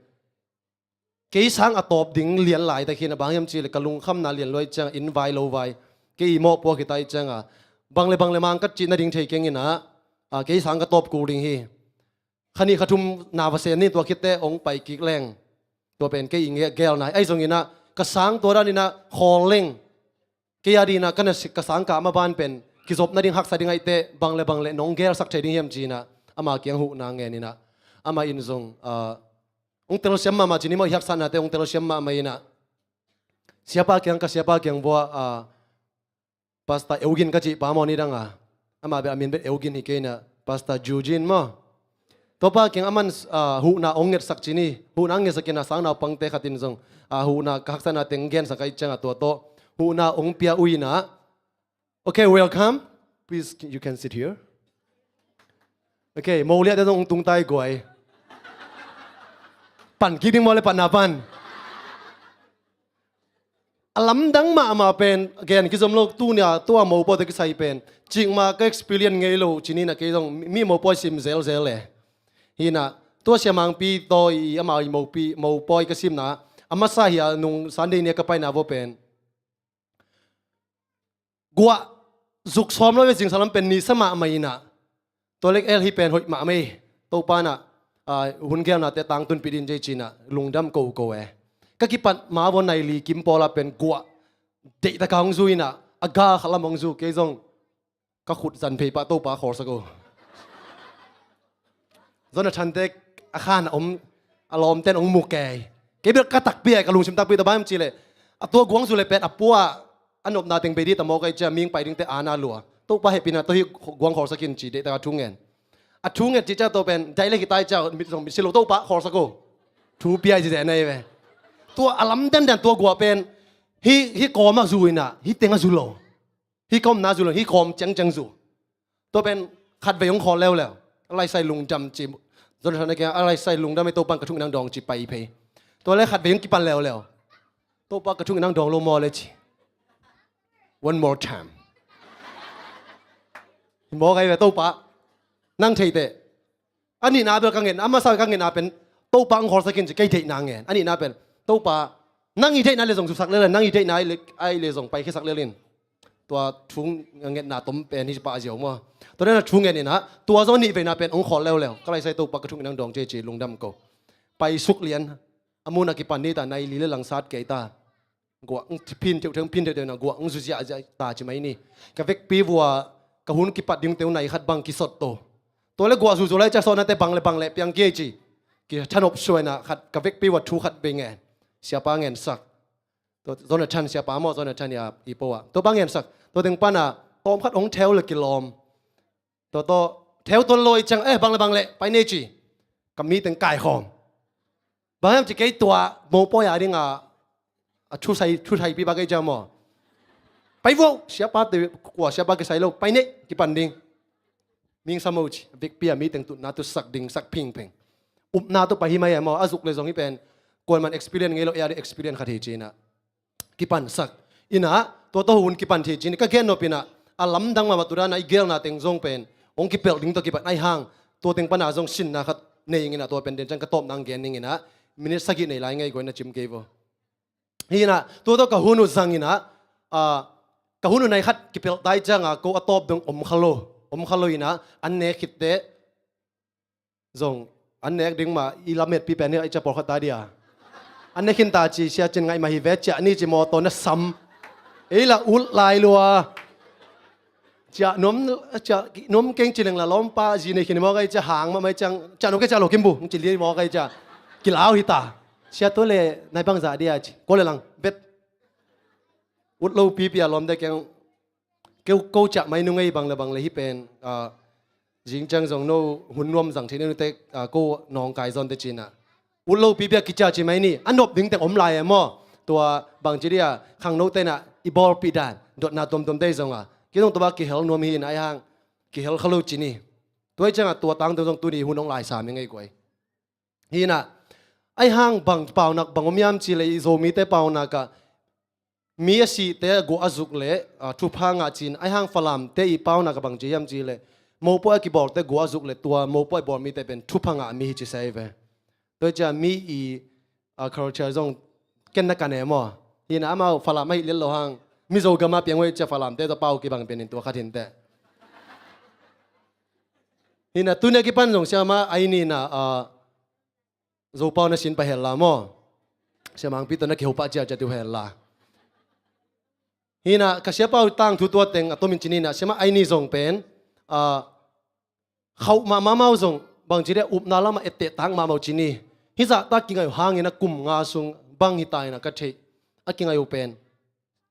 kei sang a tawp ding lian laitak hi inah, bang hiam cih leh ka lungkhamna lian lua ahih ciang, inn vai lo vai, kei i mawhpuak hi ta ahih ciang a, bang le bang le Mang ka cih nading thei keng inah, a, kei sang ka tawp kul ding hi. Kha nih kha thum na va sem ni, tua khit teh ong pai kik leng. Tua pen kei i nge-, geelna hi. Ahi zong inah ka sang tua dan inah khawl leng, kei a ding inah ka na si-, ka sang kah mah ban pen kizop nading haksa ding ahih teh bang le bang le nong geelsak thei ding hiam ci inah, ama kiang huhna ngen inah, amah in zong, a, ong telsiam mahmah ci ni maw, i haksatnate ong telsiam mahmah inah, Siapa kiang, ka Siapa kiang vua, a, Pastor Eugene ka cih pa maw, nidang a, amah bel a min bel Eugene hi kei inah, Pastor Eugene maw. Tua pa kiang aman, a, huhna ong ngetsak ci ni, huhna ong ngetsak inah, sang naupangte khat in zong, a, huhna ka haksatna teng gensak ahih ciang a, tua tawh huhna ong pia uh inah. Okay, welcome. Please, you can sit here. Okay, mo liahte zong ong tung ta hi guai. Pan kik ding maw le, panna pan. A lamdang mahmah pen gen kizom lo, tuni a tua mopawi tawh kisai pen cikmah ka experience ngei lo ci ni inah, kei zong mi, mi mopawi sim zelzel e. Hi inah, tua Sia Mangpi tawh i, amah i mopi, mopawi ka simna, a masa hi a, nung Sunday ni a ka paina vua pen guah zuk sawm lo ve, zingsang lam pen nisa mahmah inah, tua leh el hih pen hoih mahmah hi, Topa inah, a, hun geelnate tangtunpih ding ci inah lungdam koko e. Ka kipat ma vua nai li kim pawl a pen guah deihtak a hong zu inah, a gal khat lam hong zu, kei zong ka khut zan phei pah, Topa khawlsak o. Jonathan te a khan a om, a lawmte'n ong mu kei. Kei bel ka takpi a, ka lungsim takpi ta, bang hiam cih leh a tua guang zu le pen a pua a nopna teng bei ding ta maw, ka i cia ming pai dingte ana lua. Topa hehpihna tawh hih guang khawlsak in ci, deihtak a thu ngen. A thu ngen cih ciang tua pen daih le kitai ciang mit zong mit si lo, Topa khawlsak o. Thu pia i ci zeh na hi ve. Tua a lam dandan tua guah pen hih, hih kawm a zu inah, hih teng a zu lo. Hih ka omna zu lo, hih kawm ciangciang zu. Tua pen khatvei hong khawl leuleu. A laisai lungdam ci. Jonathan a kiang a laisai lungdam e, Topa'n ka thungetna hong dawng ci, pai phei. Tua le khatvei hong kipan leuleu. Topa ka thungetna hong dawng lo maw le ci. One more time. Hi maw, ka hi ve, Topa. Nang thei teh. A nihna bel ka ngen, a masa ka ngenna pen Topa hong khawlsak in ci, kei deihna ngen. A nihna pen Topa, nang i deihna le zong zusak lel, nang i deihna le, ai le zong paikhiasak lel in. Tua thu ngetna tom pen hi pah ziau maw. Tua dan a thu ngen inah, tua zong nihveina pen hong khawl leuleu. Ka laisai Topa ka thungetna hong dawng ci ci, lungdam ko. Paisuk lian a mun a kipan ni ta, nai li le langsat kei ta. Guah phin teuh theng phin teuh teuh na guah zu ziahziah ta ci mai ni. Ka vekpi vua ka hun kipat ding teuh nai khat bang kisot to. Tua le guah zuzu lai ciah sawtnate bang le bang le piang kei ci. Kithanop suaina khat ka vekpi vua thu khat bei ngen. Siapa ngensak. Tua Jonathan siapa maw, Jonathan i po ah. Tua bang ngensak. Tua teng pana tawm khat hong theu le kilawm. Tua tawh theu tua lawi ciang, eh, bang le bang le pai nei ci. Ka mi teng kaikhawm. Bang hiam ci kei tua mopawi a ding a, a thusai, thusai pi ba kei ciang maw. Pai vuah, siapa te kua siapa kisai lo, pai nei, kipan ding. Ming sa mo ci, vekpi a mi teng tutna tu sak ding, sak phingpheng. Upna tu pai hi mai a maw, a zuk le zong hi pen. Kuan man experience ngei lo, e a ding experience khat hi ci na. Kipansak. Ina, tua tawh hun kipan thei cin, ka gen nop ina, a lamdang mama tu dana i gelna teng zong pen, hong kipelh ding tawh kipan ai hang, tua teng pana zong sinna khat nei ing ina, tua pen den ciang ka tawp nang gen ning ina, minute sagih nei lai ngei guai na cim kei vo. Hi ina, tua tawh ka hun uh zang ina, a, ka hun uh nai khat kipelh tai cianga, ko a tawp dong om kha lo, om kha lo ina, an nek khitte, zong an nek ding mah i lametpi pen hi a i cia pawlkhat ta dia. An nek khin ta ci sia cin ngaih mah hi ve ciah ni ci mawtaw na sam. Ei la ulh lai lua. Ciah nuam, ciah nuam keng ci leng la lawmpa zi nei khin mawk ai cia hang mah mai ciang ciah nuam keng ciah lo kim bu ci li mawk ai cia. Kilau hi ta. Sia tu le nai bang zah dia ci. Ko le lang vet. Ut lo pipi a lawm de keng. Keu ko ciah mai nung ei bang le bang le hi pen, ah, zing ciang zong no hun nuam zang thei nute, ah, ko nawngkai zawnte cina. Ut lo pipi a kicia ci mai ni, a nop ding teng om lai e maw? Tua bang ci dia, khangnote na i bawlpih dan, dotna tuamtuamte zonga. Kei zong tua ba kihel nuam hi na ai hang, kihel kha lo ci ni. Tua i cianga tua tangte zong tuni hun hong lai sa mi ngei kuai. Hi na, ai hang bang paunak bang om hiam ci le i Zomite paunak ah, mi a sihte a guah a zuk le, ah, thupha ngah cin, ai hang Falamte i paunak a bang ci hiam ci le, mopawi a kibawlte guah a zuk le tua mopawi bawl mite pen thupha ngah mi hi ci sai ve. Tua cia mi i, ah, culture zong ken na kan e maw. Hi na amau Falam ahi liat lo hang, Mizo gama piang wei cia Falamte tua pau kibang pen in tua khat hinte. Hi na tuni a kipan zong siama ai ni na, ah, Zopau na sin pa hel la maw? Siamangpi tawh na kiho pah ciacia tu hel la. Hi na ka siapau tangthu tua teng a tomin cin hi na siama ai ni zong pen, ah, khauh mahmah mau zong bang ci dia upna lamah etteh tak mahmah uh cin hi. Hizah tak kingai uh hangin a kum nga sung bang hi ta hi na ka theih a kingai uh pen.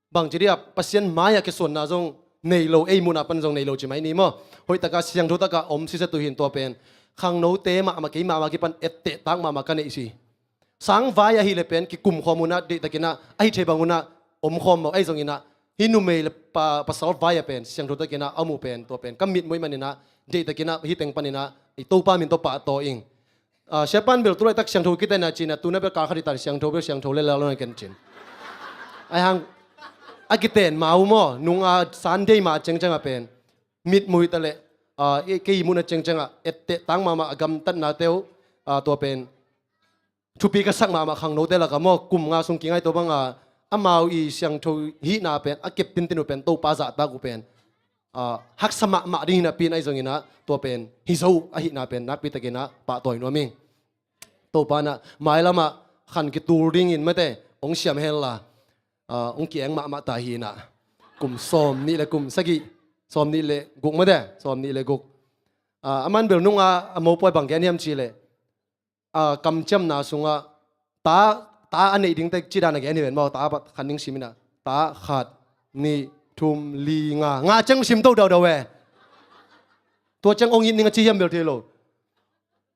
Bang ci dia Pasian mai-ah kisuanna zong nei lo, ei muhna pan zong nei lo ci mai ni maw? Hoih taka siangtho taka om sise tuhin tua pen khangnote mahmah kei mahmah kipan etteh tak mahmah ka neih si. Sangvai ahi le pen kikum khawm unah deihtakinah ahi thei bang unah om khawm maw? Ahi zonginah hih numei le pa, pasal vai a pen siangtho takinah a om uh pen tua pen ka mitmuh ih maninah deihtakinah hih teng paninah i Topa min tawh pahtawi ing. Ah, siapan bel tulaitak siangtho kitena cina tuna bel kal khat hitan siangtho bel siangtho le lalo na ken cin. Ai hang a kiten mau maw nunga Sunday ma cengceng a pen mitmuh hita le, ah, kei muhna cengceng a etteh tang mahmah a gamtatna teu, ah, tua pen thupi ka sak mahmah khangnote laka maw kum nga sung kingai tua banga amau i siangtho hihna pen a kep tintin uh pen Topa zahtak uh pen, ah, haksa mahmah ding hinapin ahi zonginah tua pen hi zo ahihna pen nakpitakinah pahtawi nuam ing. Topa inah mailamah khan kitul dingin mate hong siam henla, ah, hong kieng mahmah ta hinah kum sawm nih le kum sagih, sawm nih le guk mate, sawm nih le guk. Ah, aman bel nunga a mopawi bang gen hiam ci le, ah, kamciamna sungah ta, ta a neih dingte cidan a gen hi ven maw? Ta khat ning siminah ta khat nih thum li nga, nga ciang sim to daudau e. Tua ciang ong it ning a ci hiam bel thei lo.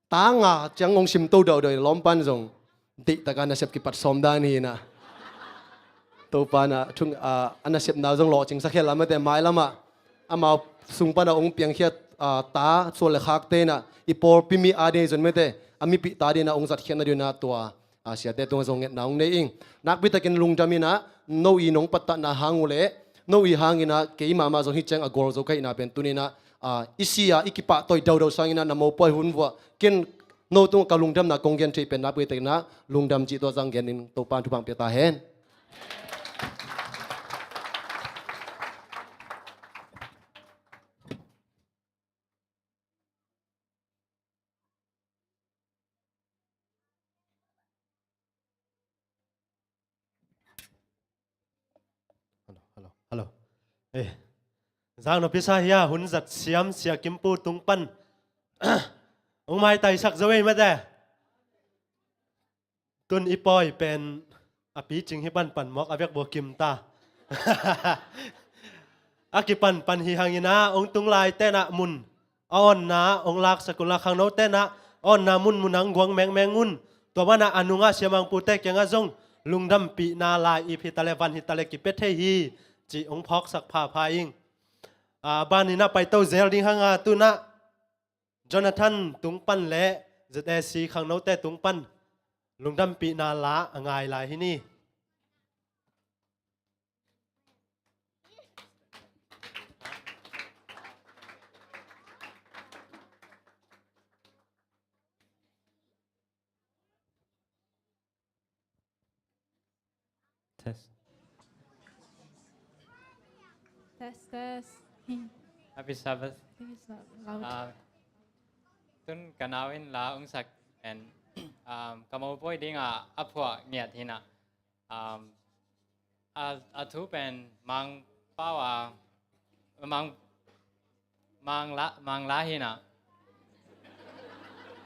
Ta nga ciang ong sim to daudau e, lawmpan zong deihtaka nasep kipat sawm dan hinah. Topa inah thung, ah, a nasepna zong lawhcingsak hel a mate mailamah amau sung pana ong piangkhiat, ah, ta sual le khakte inah i pawlpi mi a ding zon mate a mipih ta dinah ong zatkhiatna dinah tua, ah, siate tungah zong ngetna ong nei ing. Nakpitakin lungdam inah no i nong pattahna hang uh le no i hanginah kei mahmah zong hi ciang a gual zo ka hihna pen tuninah, ah, i si a i kipahtawi daudau sanginah na mopawi hun vuah ken no tungah ka lungdamna kong gen thei pen nakpitakinah lungdam cih tua zang gen in Topa in thupha pia ta hen. Zang no pisa hia hun zat siam Sia Kimpu tung pan hong maitaisak zo ei mate. Tun i pawi pen a picing hi panpan mawk a vek bua kim ta. A kipanpan hi hangin ah hong tung lai tenah mun a awnna hong laksak unla khangno tenah awnna munmun ah hong guang mengmeng un. Tua manah a nungah siamangpute kiangah zong lungdampihna lai ip hi tale van hi tale kipia thei hi cih hong phawksak phapha ing. A, baninah paito zel ding hanga tunah Jonathan tung pan le Z A C khangnote tung pan lungdampihna la a ngai lai hi ni. Test. Test, test. Happy Sabbath. Think it's not loud. Ah, tun ka nau in la ungsak and um, ka mopoi dinga a phuah ngiat hina. Um, a, a thu pen Mangpau a Mang Mangla, Mangla hina.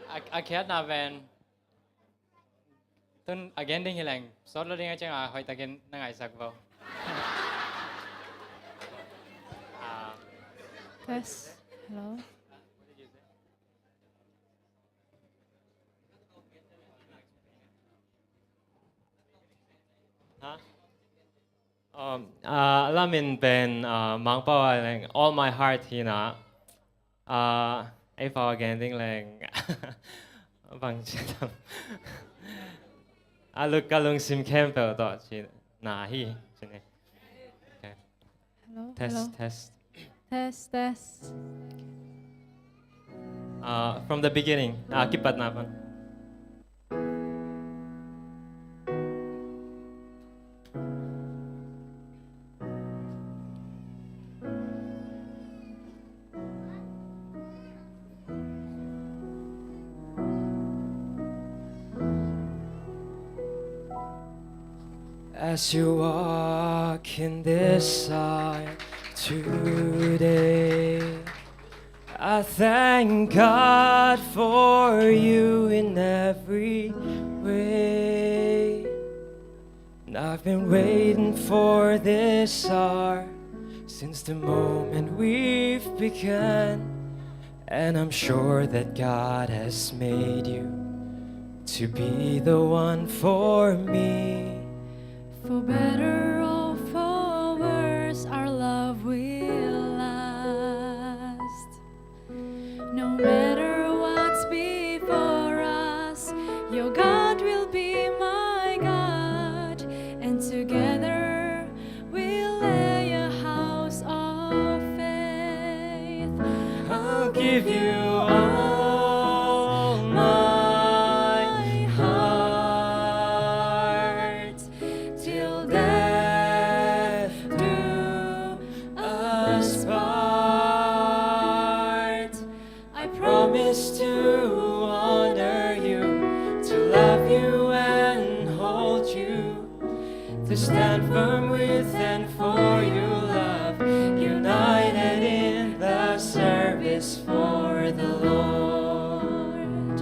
A, a khiatna pen tun a gen ding hileng sawt lo ding a cianga hoihtakin na ngaisak vo. Ah. Test. Hello. Ha? Um, uh, lamin pen uh, Mangpau a leng all my heart hina. Uh, ei pau a gen ding leng bang ci tam. A luk ka lungsim khempeuh tawh ci na hi ci ni. Okay. Hello, test, hello. Test. Test, test. Uh, from the beginning, uh, kipatna pan. As you walk in this aisle today, I thank God for you in every way. And I've been waiting for this hour since the moment we've begun. And I'm sure that God has made you to be the one for me. For better or for worse, our love will last. No matter what's before us, your God will be my God, and together we'll lay a house of faith. I'll give you all my heart till death do us part. I promise to honor you, to love you and hold you, to stand firm with and for your love, united in the service for the Lord.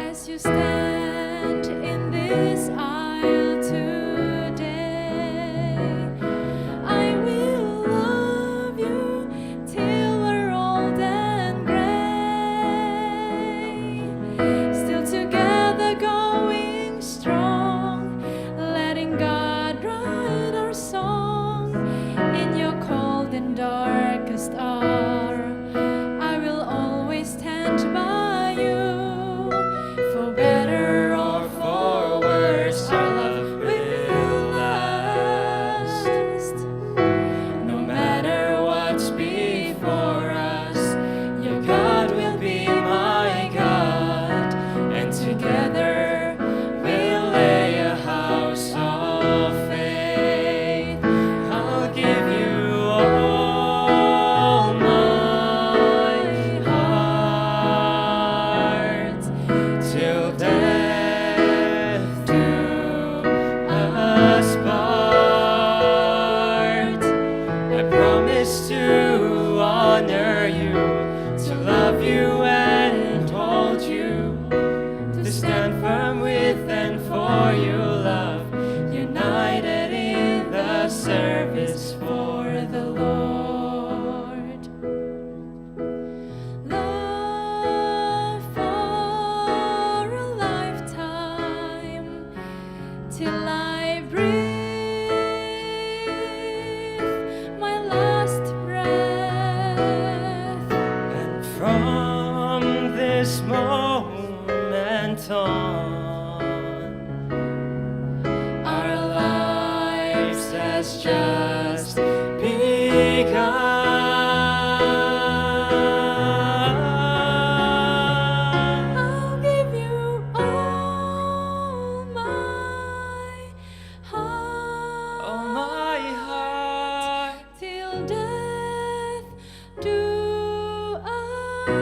As you stand in this aisle today, I will love you till we're old and gray. Still together, going strong, letting go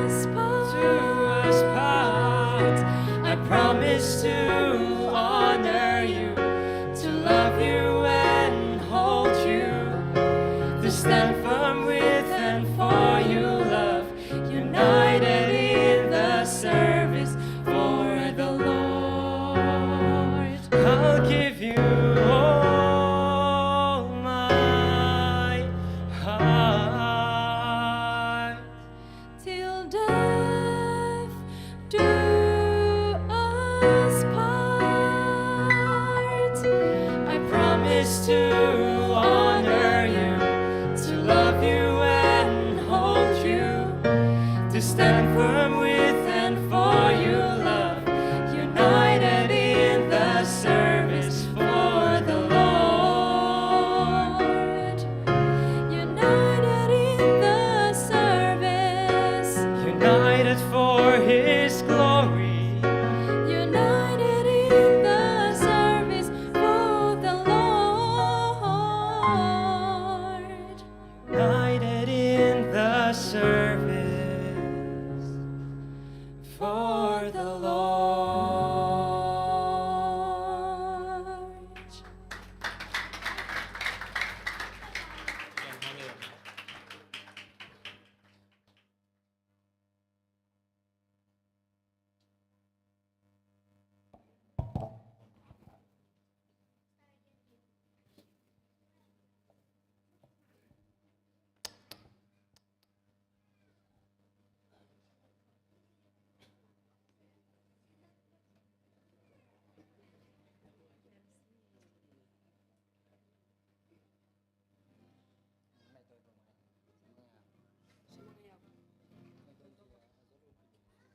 us part. I promise to honor you, to love you and hold you, to stand firm with and for you, love, united in the service for the Lord. I'll give you all my heart. Till death do us part. I promise to honor you, to love you and hold you, to stand firm with and for you, love, united in the service for the Lord. United in the service. United for his glory. United in the service for the Lord. United in the service for the Lord.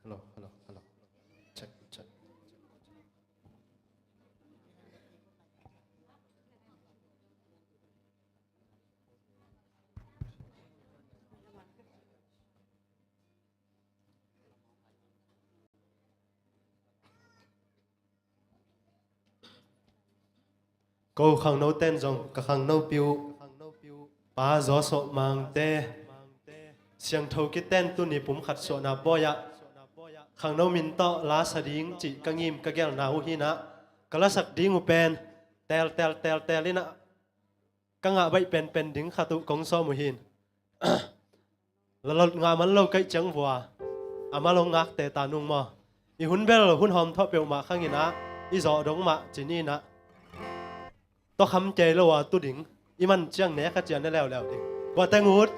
Hello, hello, hello. Check, check. Ko khangno ten zong ka khangnopi uh Pa Zawsawh Mangte, siangtho kiten tuni pumkhat suahna bawi ah khangno min tawh la sa ding cih ka ngim ka gelna uh hinah, ka lasak ding uh pen tel tel tel tel inah ka ngah baih penpen ding khat uh kong sawm uh hin. Lalot ngah man lo kaih ciang vua a mal hong ngakte ta nung maw? I hun bel hun hawm thawh peuhmah khanginah i zawh dong mah ci ninah tawkham kei lo a tu ding. I man ciang ne kha cian ne leuleu ding. Guateng ut.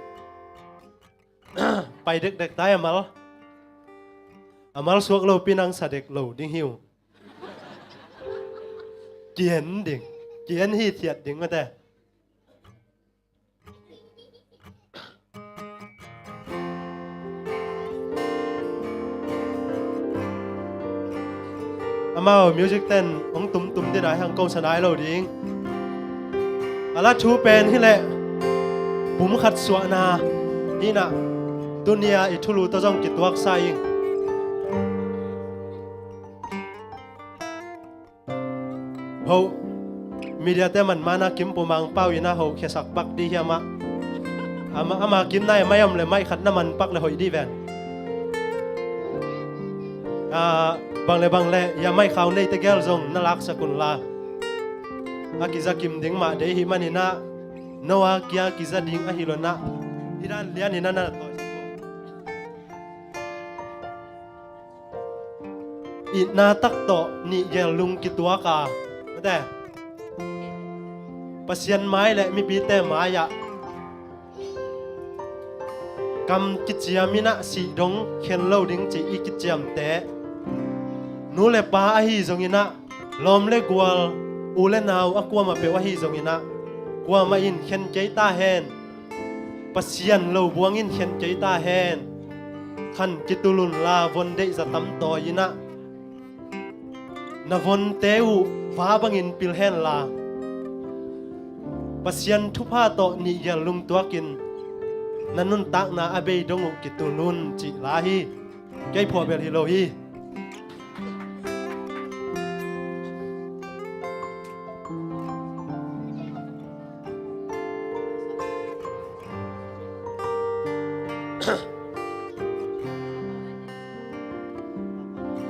Pai dekdek tai a mal. A mal suak lo pinang sa dek lo ding hi uh. Kihen ding. Kihen hi thiat ding mate. Amau music ten hong tumtum dina hang ko sa nai lo ding. A la thu pen hileh pumkhat suahna hinah tunia i thulu tawh zong kituaksa ing. Ho, media te man mana Kim Pu Mang Pau ina ho khiasak pak di hiamah. Ama, ama Kim nai mai om le mai khat na man pak le hoih di ven. Ah, bang le bang le ya mai khau nei te gel zong na laksak un la. A kiza kim ding mah dei hi maninah no a kia kiza ding ahi lonah i dan lian ina na tawi. Itna tak tawh nihgel lung kituak a, mate, Pasian mai le mipite mai-ah kam kiciam inah sih dong khen lo ding cih i kiciamte, nu le pa ahi zonginah, lawm le gual, u le nau a kuamah peuh ahi zonginah, kuamah in khen kei ta hen. Pasian lo buangin khen kei ta hen. Khan kitulun la von deih za tam tawi inah na vonte uh va bangin pil hen la Pasian thupha tawh nihgel lungtuakin na nuntakna a bei dong uh kitulun cih la hi. Kei phuah bel hi lo hi.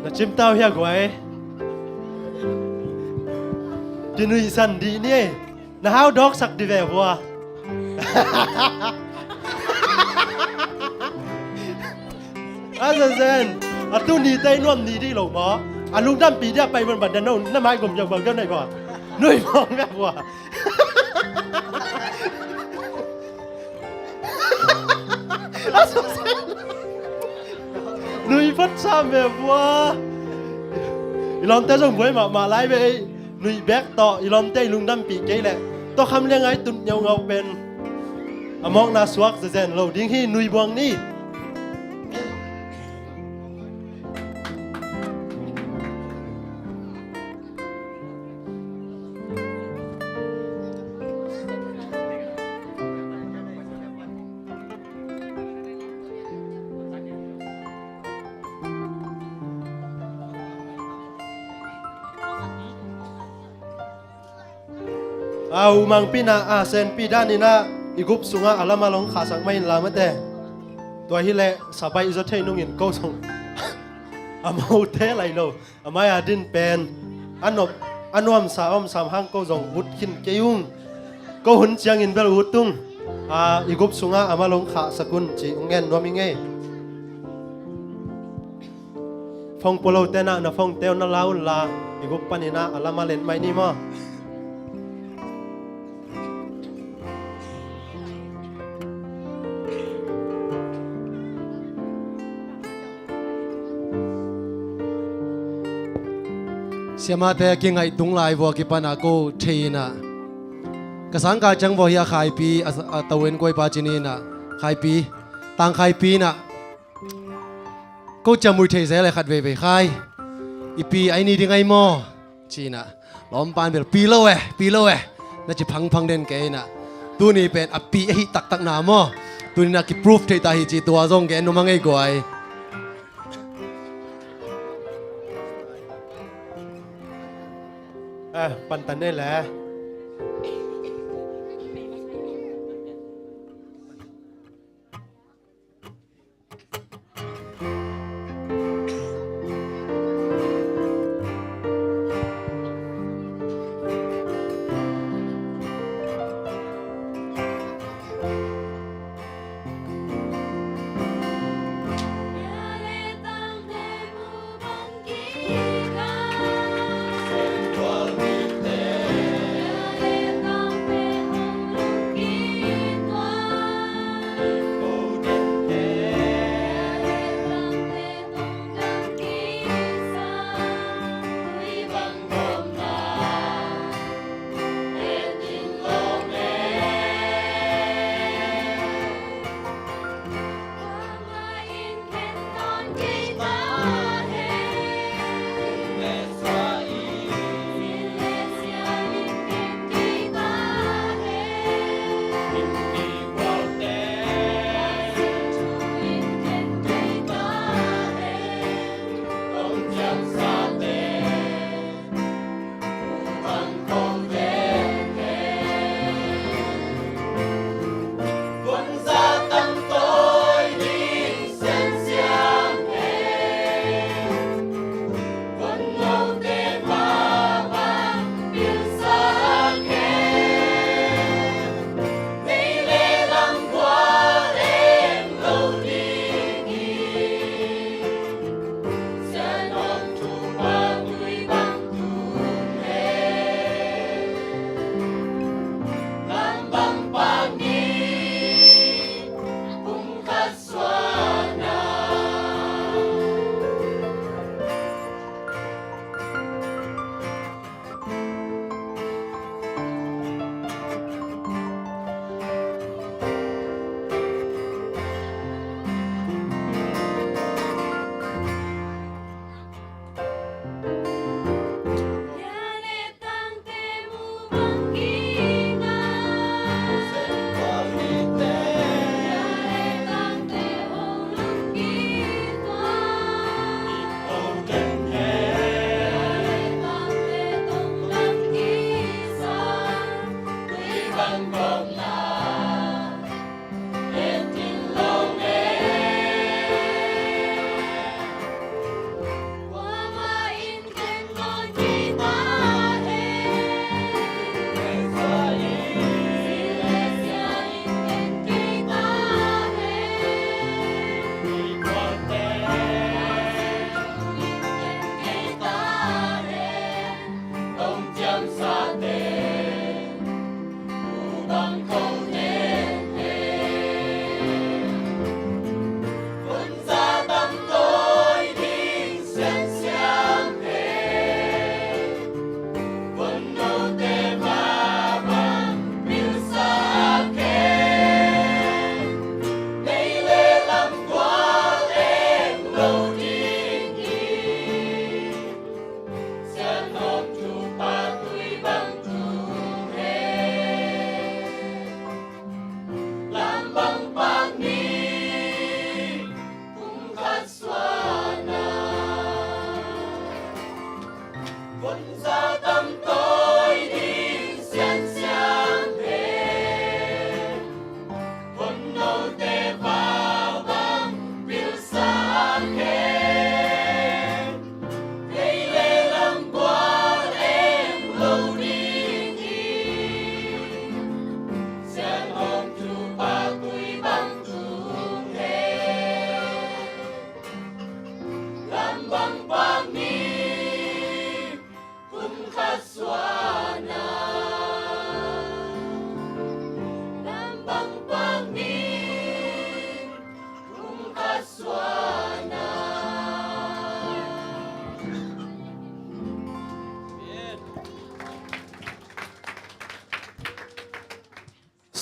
Na cimtau hia guai. Kinuihsan dih ni ei. Na hau dawksak dih ve vua. A zazen. A tu ni tei nuam ni dih lo maw. A lungdampi dih a pai ban ban dan no. Na mai gom yau bang gam nai vua. Nui mawng ve vua. Nui phat sam ve vua. I lawmte zong buai mahmah lai ve ei. Nui bek tawh i lawmte i lungdampih kei leh tawkham le ngai tun ngeungau pen a mawkna suak zezen lo ding hi. Nui buang ni. A umangpina a senpi daninah i gup sungah a lama long khahsak mai in lamate. Tua hileh sabai i zaw thei nungin ko song a mote lai lo. A mai-a din pen a nop a nuamsa a omsam hang ko zong ut khin kei ung. Ko hun ciangin bel ut ung. A i gup sungah a ma long khahsak un ci ung ngen nuam i ngei. Phone pua lote nah na phone teu na la un la i gup paninah a lama len mai ni maw? Siamate a kingaih tung lai vua kipana ko thei inah ka sangka ciang vua hi a khaipi a, a tawin kuaipa cini inah khaipi tang khaipi inah ko ciamui thei zel e khat veivei khai i pi ai ni ding ai maw? Ci inah lawmpan bel pi lo e pi lo e na ci phangphang den kei inah tuni pen a pi ahi taktak na maw? Tuni inah kiproof thei ta hi ci tua zong gen nuam a ngei guai. Eh, pantan nei le.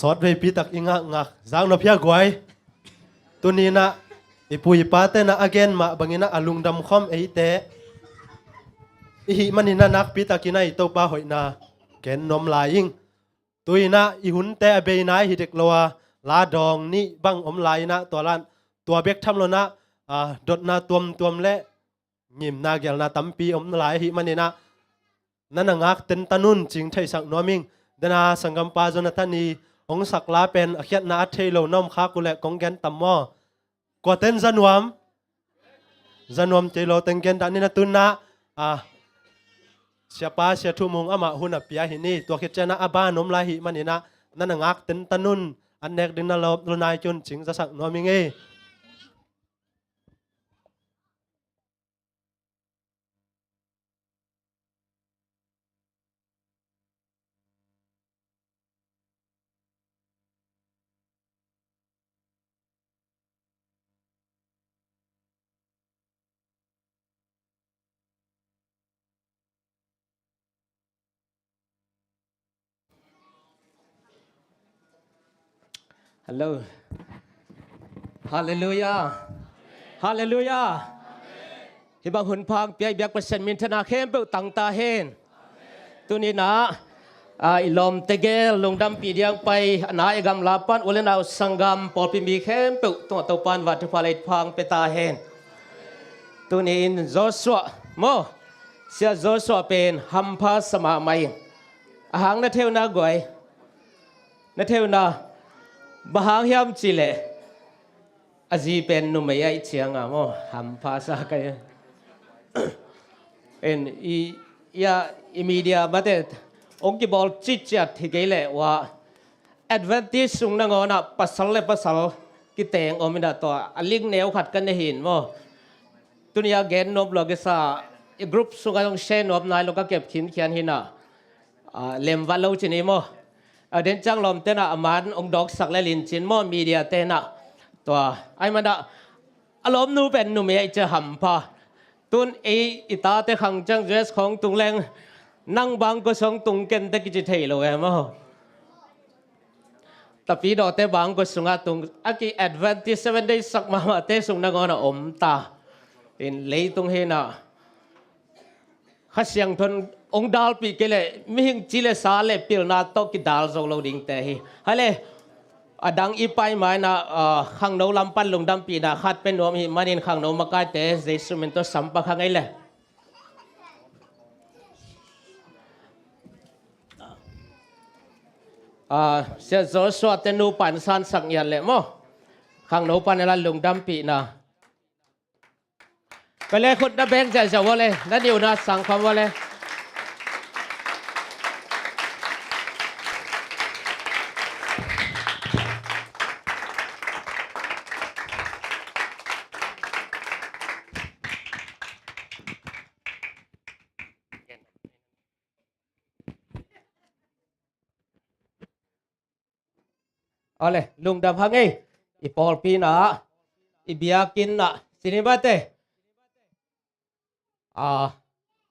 Tawtveipi tak i ngakngak zak nop hia guai. Tuni-in ah i pu i pate in ah a gen mah bangin ah a lungdam khawm eite i hih manin ah nakpi takin ah i Topa hoihna gen nuam lai ing. Tu-in ah i hunte a beina i hi dek lo a, la dawng nih bang om lai-in ah tua lan, tua bek tham loin ah, a, dotna tuamtuam le ngimna gelna tampi om lai ahih manin ah, na na ngak tentan un cih theisak nuam ing. Dena sanggampa Jonathan i hong sak la pen a khiatna a thei lo na om khak uh leh kong gen tam maw? Kuaten za nuam? Za nuam kei lo teng gen dah ni na tun ah, a, siapa Sia Thu Mung amah hun a pia hi ni. Tua khit ciangin ah a ban om lai ahih manin ah, na na ngak tentan un, an nek ding na lawp lo nai ciang cih zasak nuam ing ei. Hello. Halleluiah. Halleluiah. Hih bang hun pha hong pia i biak Pasian minthanna khempeuh tang ta hen. Tuni-in ah, a, i lawmte gel lungdampih ding pai, a na i gamla pan u le nau sanggam pawlpi mi khempeuh tungah Topa'n va thupha le thupha hong pia ta hen. Tuni-in Joshua maw, Sia Joshua pen hampha sa mahmah ing. A hang na theuna guai. Na theuna, bang hang hiam cih leh a zi pen numei ahih ciangin maw, hampha sa kei. En, i, i a, i media mate hong kibawl citciat hi kei leh ua, Adventist sung nangawn ah pasal le pasal kiteng om in ah, tua a link neu khat ka nei hi maw. Tuni-a gen nuam lo a kisa, i group sungah hong share nuam nai lo ka kep khinkhian hi in ah, a, lemvat lo ci ni maw. A, den ciang lawmte'n ah a man hong dawksak lel in cin maw, media te'n ah. Tua ahih manin ah a lawmnu pen numei ahih ciang hampha. Tun ei i tate khang ciang U S khawng tung leng, nang bang kua sung tung ken teh kici thei lo e maw. Tapidawte bang kua sungah tung, a ki Adventist Seven Day sak mahmahte sung nangawn ah om ta. In leitung hi in ah, Kha Siangtho in hong dalpih kei leh mihing ci le sa le pilna tawh kidal zo lo dingte hi. Hale, a dang i pai ma in ah, a, khangno lam pan lungdampihna khat pia nuam ahih manin khangno makaite Jesu min tawh sam pak hang ei le. A, Sia Joshua te nupa in sansak ngiat leh maw. Khangno pan a lungdampihna. Ka le khut na beng ziahziah ua le, na niuna sang kham ua le. Awle, lungdam hang ei, i pawlpi in ah, i biakinn ah, cinema te. A,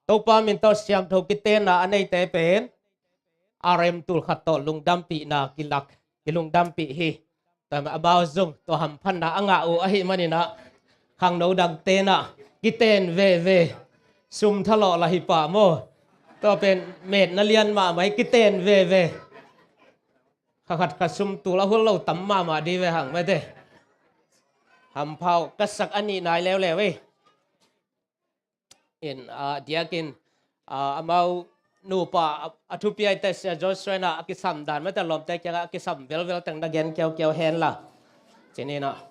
Topa min tawh siangtho kitenna a neite pen, R M tul khat tawh lungdampihna kilak, kilungdampih hi. Tua amau zong tua hamphatna a ngah uh ahih manin ah, khangno dangte'n ah kiten veve, sum thalawh lah hi pah maw. Tua pen metna lian mahmah hi, kiten veve. Kha khat kha sum tul a hul lo tam mahmah ding ve hang mate. Hampha uh, ka sak a nih nai leuleu ei. In, a, diakin, a, amau nupa a, a thupi ahih teh Sia Joshua in ah a kisam dan mate, lawmte kiangah a kisam velvel teng na gen kiaukiau hen la. Ci ni in ah.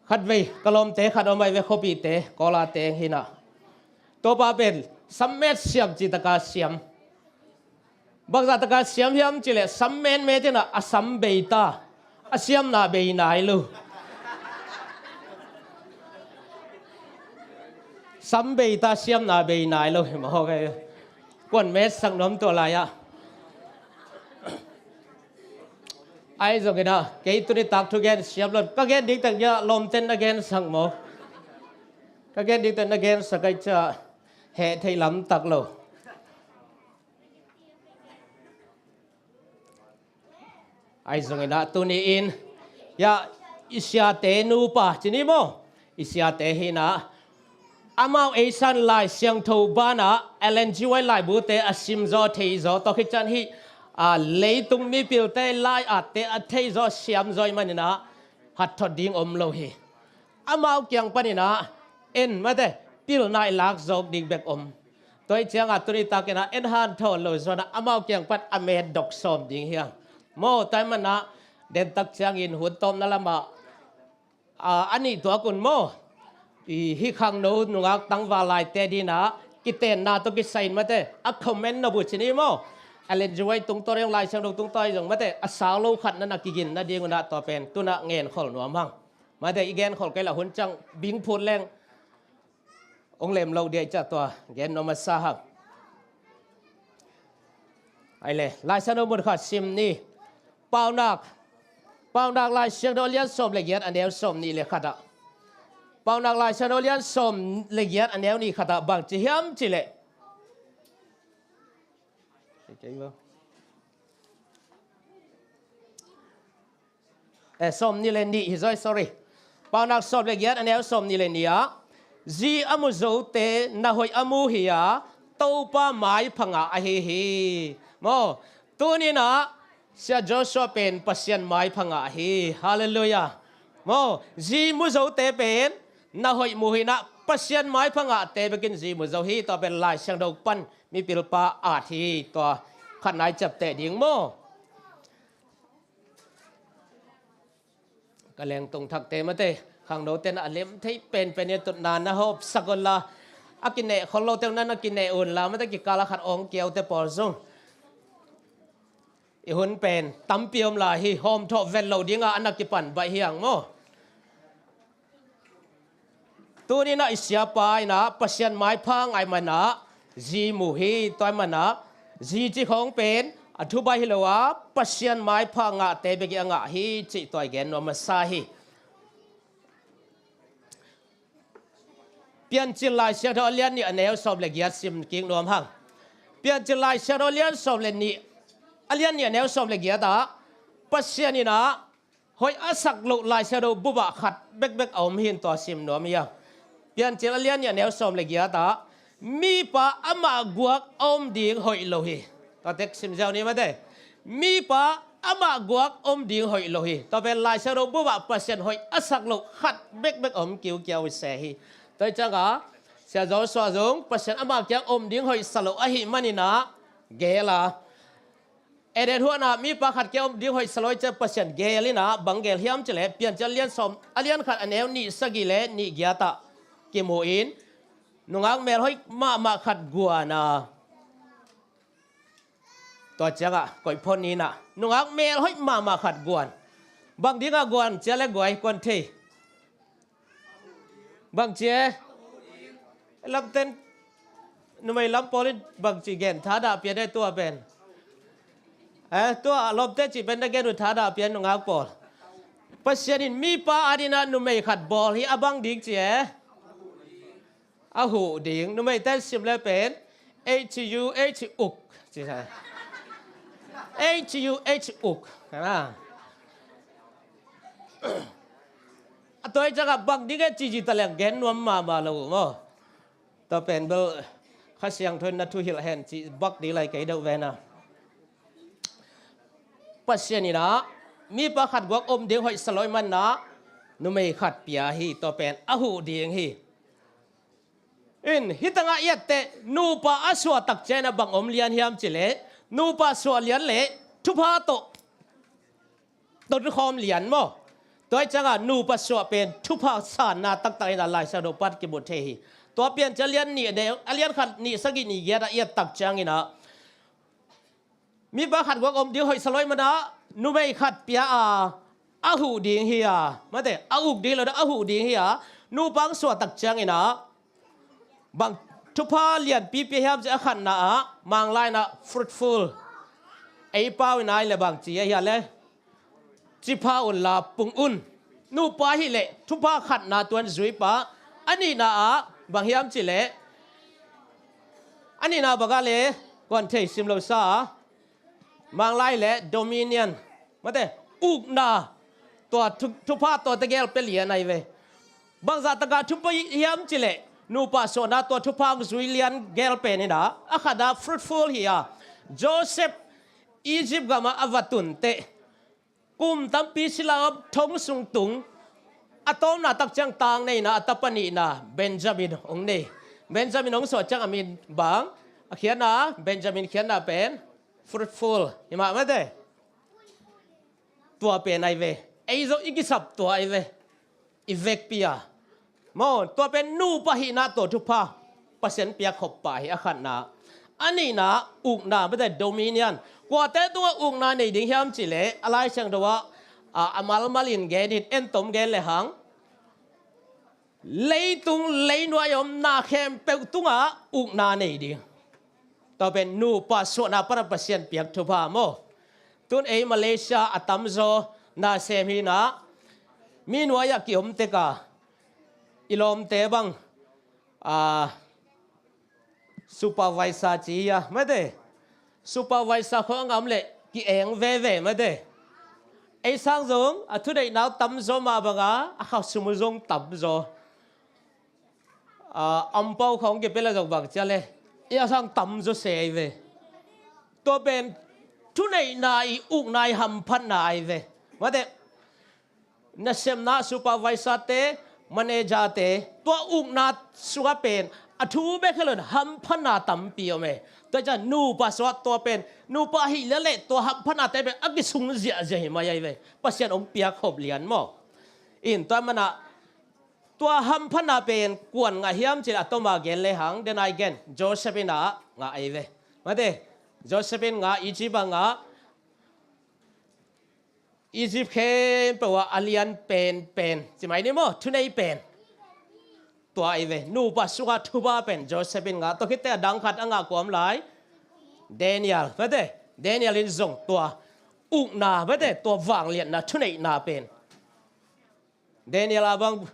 Khatvei ka lawmte khat om ai ve, khuapihte, Kawlate hi in ah. Topa pen sam met siam cih takin siam. Bangzah takin siam hiam cih leh sam metmet in ah a sam bei ta, a siamna bei nai lo. Sam bei ta, siamna bei nai lo hi maw kei. Kuan metsak nuam tua lai-ah. Ahi zongin ah, kei tuni tak thugen siam lo, ka gen ding tak hiah lawmte'n na gensak maw. Ka gen ding tak na gensak ahih ciang heh thei lamtak lo. Ahi zongin ah tuni-in, ya, i siate nupa ci ni maw, i siate hi-in ah, amau ei san Lai Siangtho banah Ellen G. White laibute a simzaw theizaw tawh khit ciang hih, a, leitung mipilte lai-atte a theizaw siamzaw ahih manin ah hatthot ding om lo hi. Amau kiang panin ah en mate, pilna i lak zawk ding bek om. Tua ahih ciangah tuni takin ah en hanthawn lo zaw-in ah amau kiang pan a metdok sawm ding hi hang. Maw, tua ahih manin ah dentak ciangin hun tawpna lamah, a, a nih tuak un maw. I, hih khangno nungak tangval laite adingin ah kitenna tawh kisai-in mate, a comment nop uh ci ni maw, Ellen G. White tungtawn ahi zong, Lai Siangtho tungtawn ahi zong mate, a sau lo khat na na kigin nadingun ah tua pen tu-in ah ngenkhol nuam hang. Mate, i genkhol kei leh hun ciang bing phut leng hong lem lo ding ahih ciangah tua gen nuam masa hang. Ahih leh Lai Siangtho mun khat sim ni. Paunak, Paunak Lai Siangtho a lian sawm le giat, a neu sawm nih le khat ah. Paunak Lai Siangtho a lian sawm le giat, a neu nih khat ah bang ci hiam cih leh, eh, sawm nih le nih hi zaw hi, sorry. Paunak sawm le giat, a neu sawm nih le nih ah, zi a mu zote na hoih a mu hi a, Topa maipha ngah ahi hi. Maw, tuni-in ah Sia Joshua pen Pasian maipha ngah hi. Halleluiah. Maw, zi mu zote pen na hoih mu hi-in ah, Pasian maipha ngahte bekin zi mu zo hi. Tua pen Lai Siangtho pan mipilpa at hi. Tua khatna i ciapteh ding maw. Ka lengtung thakte mate, khangnote in a lem thei penpen in tutna na hawmsak un la, a kineh khol lote na na kineh un la mate, kikal a khat awng kiaute pawl zong. I hun pen tampi om lai hi, hawmthawh vet lo dingah a na kipan baih hi hang maw. Tuni-in ah i siapa in ah Pasian maipha ngah ahih manin ah zi mu hi. Tua ahih manin ah zi cih khawng pen a thubaih hi lo a, Pasian maipha ngahte bek in a ngah hi cih tua i gen nuam masa hi. Piancil Lai Siangtho a lian nih, a neu sawm le giat sim kik nuam hang. Piancil Lai Siangtho a lian sawm le nih, a lian nih, a neu sawm le giat ah Pasian in ah hoih a sak loh Lai Siangtho bup ah khat bekbek a om hi-in tua sim nuam hi hang. Piancil a lian nih, a neu sawm le giat ah, mipa amah guak a om ding hoih lo hi. Tua tek sim ziau ni mate. Mipa amah guak om ding hoih lo hi. Tua pen Lai Siangtho bup ah Pasian hoih a sak loh khat bekbek a om kiukiau hi se hi. Tua ahih ciangah Sia Joshua zong Pasian amah kiang om ding hoih sa lo ahih manin ah gel a, Eden huan ah mipa khat kiang om ding hoih sa lo ahih ciang Pasian gel in ah, bang gel hiam cih leh Piancil a lian sawm, a lian khat, a neu nih sagih le nih giat ah kimu in, nungak melhoih mahmah khat guan a, tua ciangah koih phot ni in ah, nungak melhoih mahmah khat guan. Bang dingah guan cih leh guai kuan thei. Bangci e? Lamten, numei lam pawl in bangci gen thadah pia de tua pen. Eh, tua lawmte cih pen na gen uh thadah pia nungak pawl. Pasian in mipa adingin ah numei khat bawl hi, a bang ding ci e? A huh ding. Numeite sim le pen H U H uk ci sa. H U H uk. Kana. A tua hi ciangah bang ding e ci ci ta leng gen nuam mahmah lo uh maw. Tua pen bel Kha Siangtho in na thuhilh hen ci bak ding lai kei deuh ven a. Pasian in ah mipa khat guak om ding hoih sa lo ahih manin ah numei khat pia hi, tua pen a huh ding hi. In, hih tangah i et teh nupa a suah tak ciangin ah bang om lian hiam cih leh, nupa suah lian leh thupha tawh tonkhawm lian maw. Tua ahih ciangah nupa suah pen thupha sanna taktak in ah Lai Siangtho pan kimu thei hi. Tua Piancil a lian nih, a lian khat, nih sagih, nih giat ah i et tak ciangin ah mipa khat guak om ding hoih sa lo ahih manin ah numei khat pia a, a huh ding hi a, mate, a uk ding lo, a huh ding hi a, nupa suah tak ciangin ah bang thupha lianpi pia hiam cih a khatna ah Manglai in ah fruitful. Ei pau in ah i le bang ci a hia le, cipha un la pung un. Nupa hi leh thupha khatna tuan zui pah. A nihna ah bang hiam cih leh, a nihna bang a le, kuan thei sim lo sa a, Manglai le dominion. Mate, ukna, tua thu, thupha tua tegel pia lian ahi ve. Bangzah taka thupha hiam cileh, nupa suahna tua thupha hong zui lian gel pen ina, a khatna fruitful hi a. Joseph Egypt gamah a va tun teh, kum tampi sila om, thong sung tung, a tawpna tak ciang tang neina, a tapa nihna Benjamin hong nei. Benjamin hong suah ciang a min bang, a khiatna, Benjamin khiatna pen fruitful hi mah mate. Tua pen ahi ve. Ei zong i kisap tua ahi ve. I vekpi a. Maw, tua pen nupa hihna tua thupha Pasian piak khop pah hi a khatna. A nihna ukna, mate dominion. Kuate tungah ukna nei ding hiam cileh, a Lai Siangtho ah, a, a malmal in gen in, en tom gen le hang. Leitung leinuai a om na khempeuh tungah ukna nei ding. Tua pen nupa suahna pana Pasian piak thupha maw. Tun ei Malaysia a tamzaw nasem hi ina, mi nuai-ah kiom tek a, i lawmte bang, a, supervisor ci hi a, mate. Supervisor khawng a ngam leh ki-eng veve mate. Ei sang zong a thuneihna uh tamzaw mah banga, a khasum uh zong tamzaw. A, ampau khawng kipia leh zong bang cia le, ei a sang tamzaw se ahi ve. Tua pen thuneihna i ukna i hamphatna ahi ve. Mate, nasemna supervisor te, manager te, tua ukna sungah pen a thu bek hi loin hamphatna tampi om e. Tua ciang nupa suah tua pen, nupa hi leh leh tua hamphatnate pen a kisung ziahziah hi mai ahi ve. Pasian hong piak khop lian maw. In tua manah tua hamphatna pen kuan ngah hiam cileh a toma gen le hang, denai gen, Joseph ina ngah ahi ve. Mate, Joseph in ngah, Egypt a ngah, Egypt khempeuh ah a lian penpen, ci mai ni maw, thunei pen. Tua ahi ve, nupa sungah thupha pen Joseph in ngah, tua khitteh a dang khat a ngah kua om lai? Daniel, mate, Daniel in zong tua ukna, mate, tua vangliatna, thuneihna pen. Daniel a bang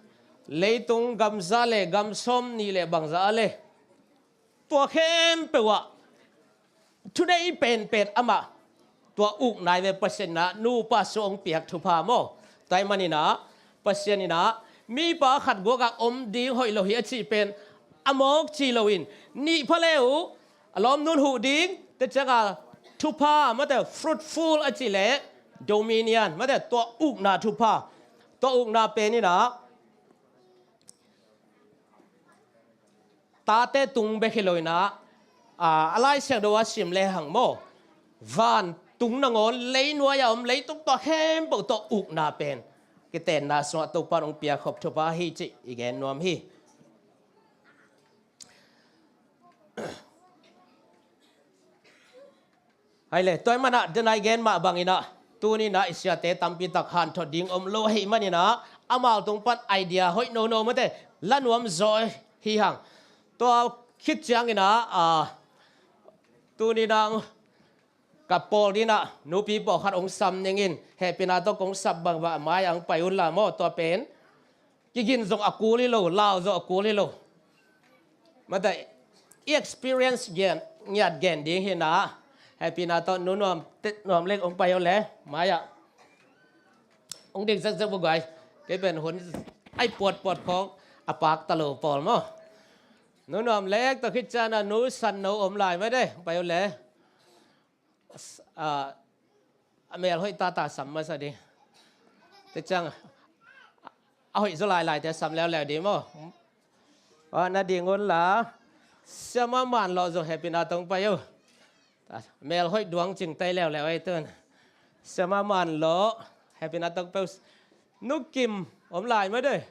leitung gam za le gam sawm nih le bangzah a le, tua khempeuh ah thunei penpen amah tua ukna ahi ve. Pasian ina nupa suah hong piak thupha maw. Tua ahih manin ah Pasian ina mipa khat guak a om ding hoih lo hi a cih pen a mawk ci loin, nih pha le uh a lawmnu'n huh ding, tua ciang a thupha, mate, fruitful a cih leh dominion, mate, tua ukna thupha, tua ukna pen ina tate tung bek hi lo ina, a, a Lai Siangtho a sim le hang maw, vantung nangawn leinuai a om leitung tua khempeuh tua ukna pen kitenna sungah Topa'n hong piak khop thupha hi cih i gen nuam hi. Hai le, tua ahih manah denai gen mah bang ina, tuni ina i siate tampi tak hanthot ding om lo ahih man ina, amau tung pan idea hoih nono, mate, la nuam zaw hi hang. Tua khit ciang ina, a, tuni ina ka pawl ding ina nupi pawlkhat hong sam ning in, hehpihna tawh kong sap bang bang mai-ah hong pai un la maw. Tua pen kigin zong a kul hi lo, lau zong a kul hi lo. Mate, i experience gen, ngiat gen ding hi ina, hehpihna tawh Nu Nuam, te, Nuam Lek hong pai un le, mai-ah hong dik zekzek uh guai. Kei pen hun ai puatpuat khawng a pakta lo pawl maw. Nu Nuam Lek, tua khit ciang a Nu San No om lai, mate, hong pai un le. A, a mel hoih tata sam masa ding. Tua ciang a hoih zaw lailaite sam leuleu ding maw. A, na ding un la. Siama Man Lawh zong hehpihna tawh hong pai uh. A mel hoih duang cing tai leuleu ei tun. Siama Man Lawh, hehpihna tawh hong pai uh. Nu Kim om lai, mate.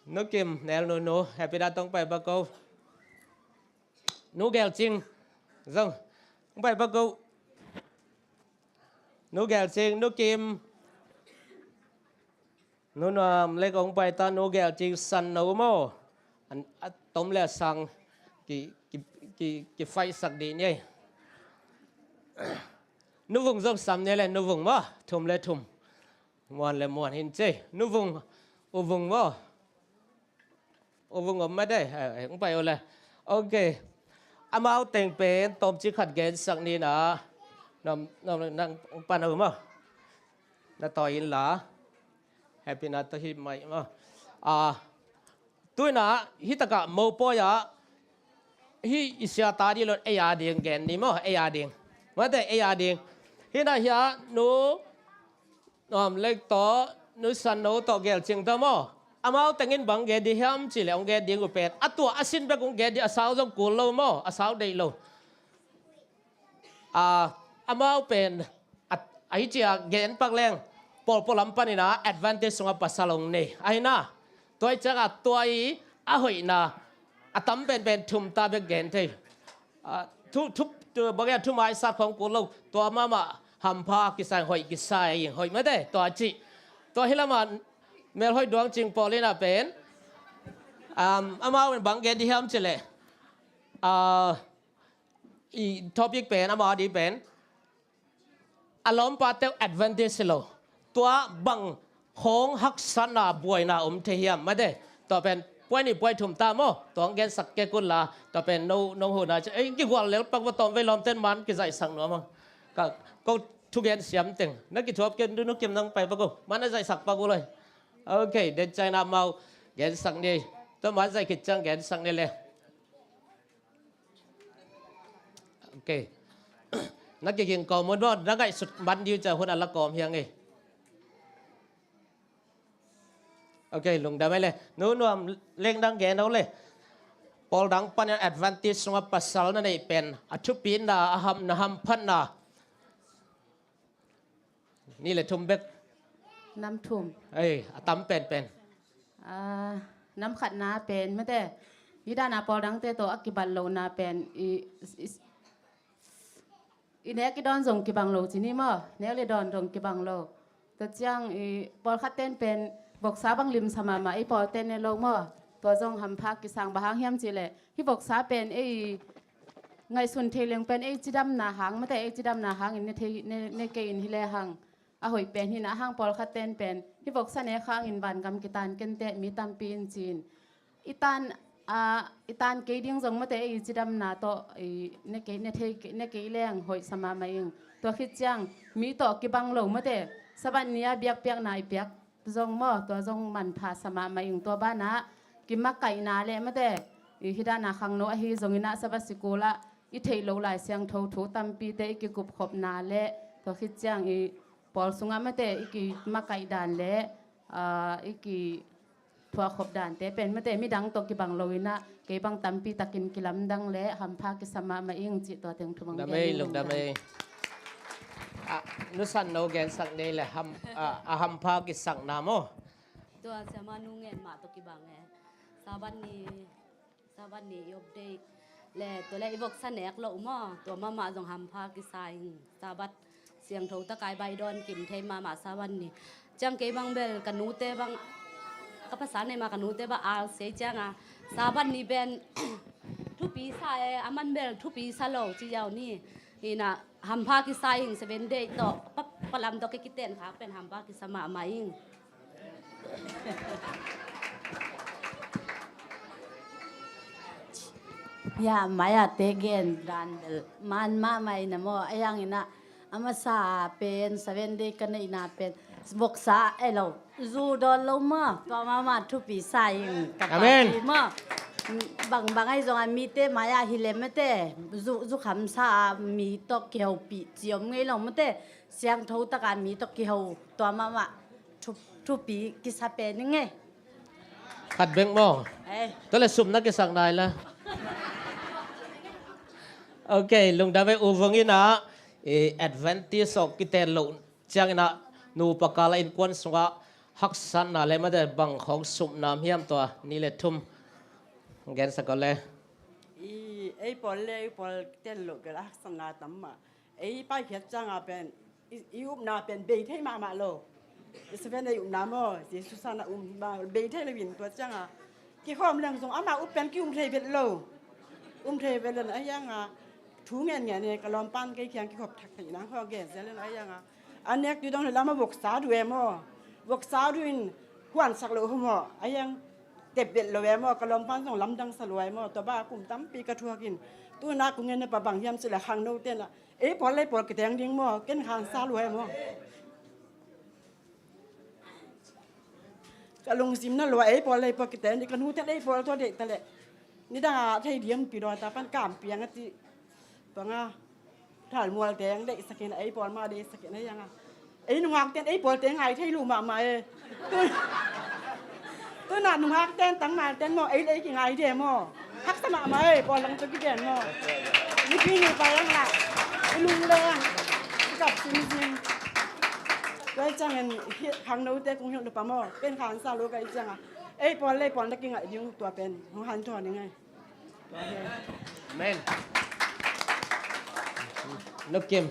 Nu Kim, Nel Nu Nu, hehpihna tawh hong pai bak o. Nu Gel Cing zong hong pai bak o. Nu Gel Cing, Nu Kim, Nu Nuam Lek hong pai ta, Nu Gel Cing, San No maw. A tom le a sang ki, ki, ki, kifaihsak dih ni ei. Nu Vung zong sam ni le, Nu Vung maw, thum le thum. Muan le muan hin cei. Nu Vung, U Vung maw. U Vung om mah dei, eh, eh, hong pai uh le. Ok. Amau teng pen tawmcik khat gensak ni ina. Nuam, nuam, nang pan a um a. Na tawi in la. Happy na tawh hi mai maw. Ah, tuina, hi takah mopawi ah, hi i sia ta dih lo, ei a ding gen ni maw, ei a ding. Mate, ei a ding. Hina hia, nu, nuam lek tawh, nu san no tawh gel cing tawh maw. Amau tengin bang gen dih hiam cih leh hong gen ding uh pen. A tua a sin bek hong gen dih, a sau zong kul lo maw, a sau deih lo. Ah, amau pen, a, ahi cia gen pak leng, pawlpawl lam panin ah advantage sungah pasal hong nei. Ahi na, tua i ciangah tua i a hoihna, a tam penpen thum ta bek gen thei. Ah, thu, thu, thu, bang a thu mai sat khong kul lo, tua mahmah hampha kisai, hoih kisai, hoih mate, tua cih. Tua hi lamah, melhoih duang cing pawl in ah pen, um, amau in bang gen dih hiam cih leh. Ah, i topic pen, amau a dih pen, a lawmpa teuh advantage hi lo. Tua bang khong haksatna buaina om thei hiam, mate. Tua pen, puai nih puai thum ta maw. Tua hong gensak kei kun la. Tua pen, no, nong huhna ci. Ei, kigual lel pak va tawm vei lawmten man kizaihsak nuam ang. Ka, ko thugen siam teng. Na kithuap kei, nu, nu kim nang pai pak uh. Man na zaihsak pak uh loi. Ok, den China mau gensak ni. Tua man zaih khit ciang gensak ni le. Ok. Na kiging kawm un maw, na ngaihsut man dih uh ciah hun a la kawm hiang ei. Ok, lungdam ei le. Nu nuam leng dang gen o le. Pawl dang panin advantage sungah pasal na neih pen a thupina, a ham, na hamphatna. Nih le thum bek. Nam thum. Ei, a tam penpen. Ah, nam khatna pen, mate. Hi dana pawl dangte tawh a kibat lohna pen. I, i, i nek i dawn zong kibang lo ci ni maw. Nek le dawn zong kibang lo. Tua ciang i pawlkhat ten pen voksa bang limsa mahmah i pawlte ne lo maw. Tua zong hampha kisang, bang hang hiam cih leh. Hih voksa pen ei ngaihsun thei leng pen ei cidamna hang, mate ei cidamna hangin ne thei, ne, ne kei in hi le hang. A hoih pen hi na hang pawlkhat ten pen. Hih voksa nek hangin vangam kitan kei inteh mi tampi in ci-in. I tan, a, i tan kei ding zong mate ei cidamna tawh, i ne kei, ne thei, ne kei leng hoihsa mahmah ing. Tua khit ciang, mi tawh kibang lo mate. Sabbath ni-a biakpiakna i piak zong maw, tua zong manpha sa mahmah ing, tua banah kimakaihna le mate, i hi dana khangno ahi zongin ah Sabbath sikul ah i theih loh Lai Siangtho thu tampite i kikupkhopna le tua khit ciang i pawl sungah mate i kimakaih dan le, aa, i kithuahkhop dante pen mate midang tawh kibang loin ah kei bang tampi takin kilamdang le hampha kisa mahmah ing cih tua teng thumang. Lungdam ei, lungdam ei. Ah, nusan no gensak nei le ham, ah, a hampha kisakna maw? Tua siama nu ngen mah tawh kibang e. Sabbath ni, Sabbath ni i update le tua le i voksa nek loh maw? Tua mahmah zong hampha kisa ing. Sabbath siangtho taka i baih dawn kim thei mahmah Sabbath ni. Ciang kei bang bel ka nute bang, ka pasal nei ma ka nute bang al sei cianga Sabbath ni pen thupi sa e, aman bel thupi sa lo ci yau ni. Hina hampha kisa ing, Seven Day tawh pa, palam tawh kei kiten khak pen hampha kisa mahmah ing. Ya, maya te gen dan bel man mahmah ina maw, a yang ina a masa pen Seven Day ka neihna pen voksa ei lo. Zu dawn lo maw, tua mahmah thupi sa ing ka pati maw. Bang bang ahi zongah mite mai-ah hi lem mate, zu, zu khamsa a mi tawh kihoupih ci om ngei lo mate, siangtho taka mi tawh kihou, tua mahmah thupi kisa pen ing e. Khat bek maw? Tua le sum na kisak nai la. Ok, lungdam e. U Vung in ah, eh, Adventist awk kiten loh ciangin ah nupa kala innkuan sungah haksatna le mate bang khawng sumna om hiam, tua nih le thum gensak o le. I, ei pawl le ei pawl ten loh bel a haksatna tam mah. Ei paikhiat cianga pen i, i upna pen bei thei mahmah lo. I Seven Day upna maw, Jesu sana um mah bei thei loin tua cianga kikhawm leng zong ama up pen ki-um thei vet lo. Um thei vet lo a hianga thu ngen ngen e, ka lawmpan kei kiang kikhop thak thei nang khaw gen zel lo a hianga. A nek tui dong le lam a voksa du e maw. Voksa du in huansak lo hu maw. A hiang tep vet lo e maw. Ka lawmpan zong lamdang sa lo e maw. Tua ba kum tampi ka thuak in. Tu na kong ngen na pa bang hiam cih leh khangno ten ah ei pawl lei pawl kiteng ding maw, ken khansa lua e maw. Ka lungsim na lua, ei pawl lei pawl kiteng ding, ka nu ten ei pawl tua deih ta leh nidang a thei diam pi daw ta pan kam piang a ti. Panga thalmual teng deihsak in a, ei pawl ma deihsak in a hiang a. Ei nungak ten ei pawl teng ngai thei lu mahmah e. Tu, tu na nungak ten tang mal ten maw, ei lei kingai de maw. Haksa mahmah e, pawl lang tu kigen maw. Nipi ni pa yang la. I lung le. I kap sim sim. Tua ciangin khangno te kong hilh pa maw. Ken khansa lo ka i ciang a. Ei pawl lei pawl na kingai ding tua pen hong hanthawn ning e. Amen. Nukim.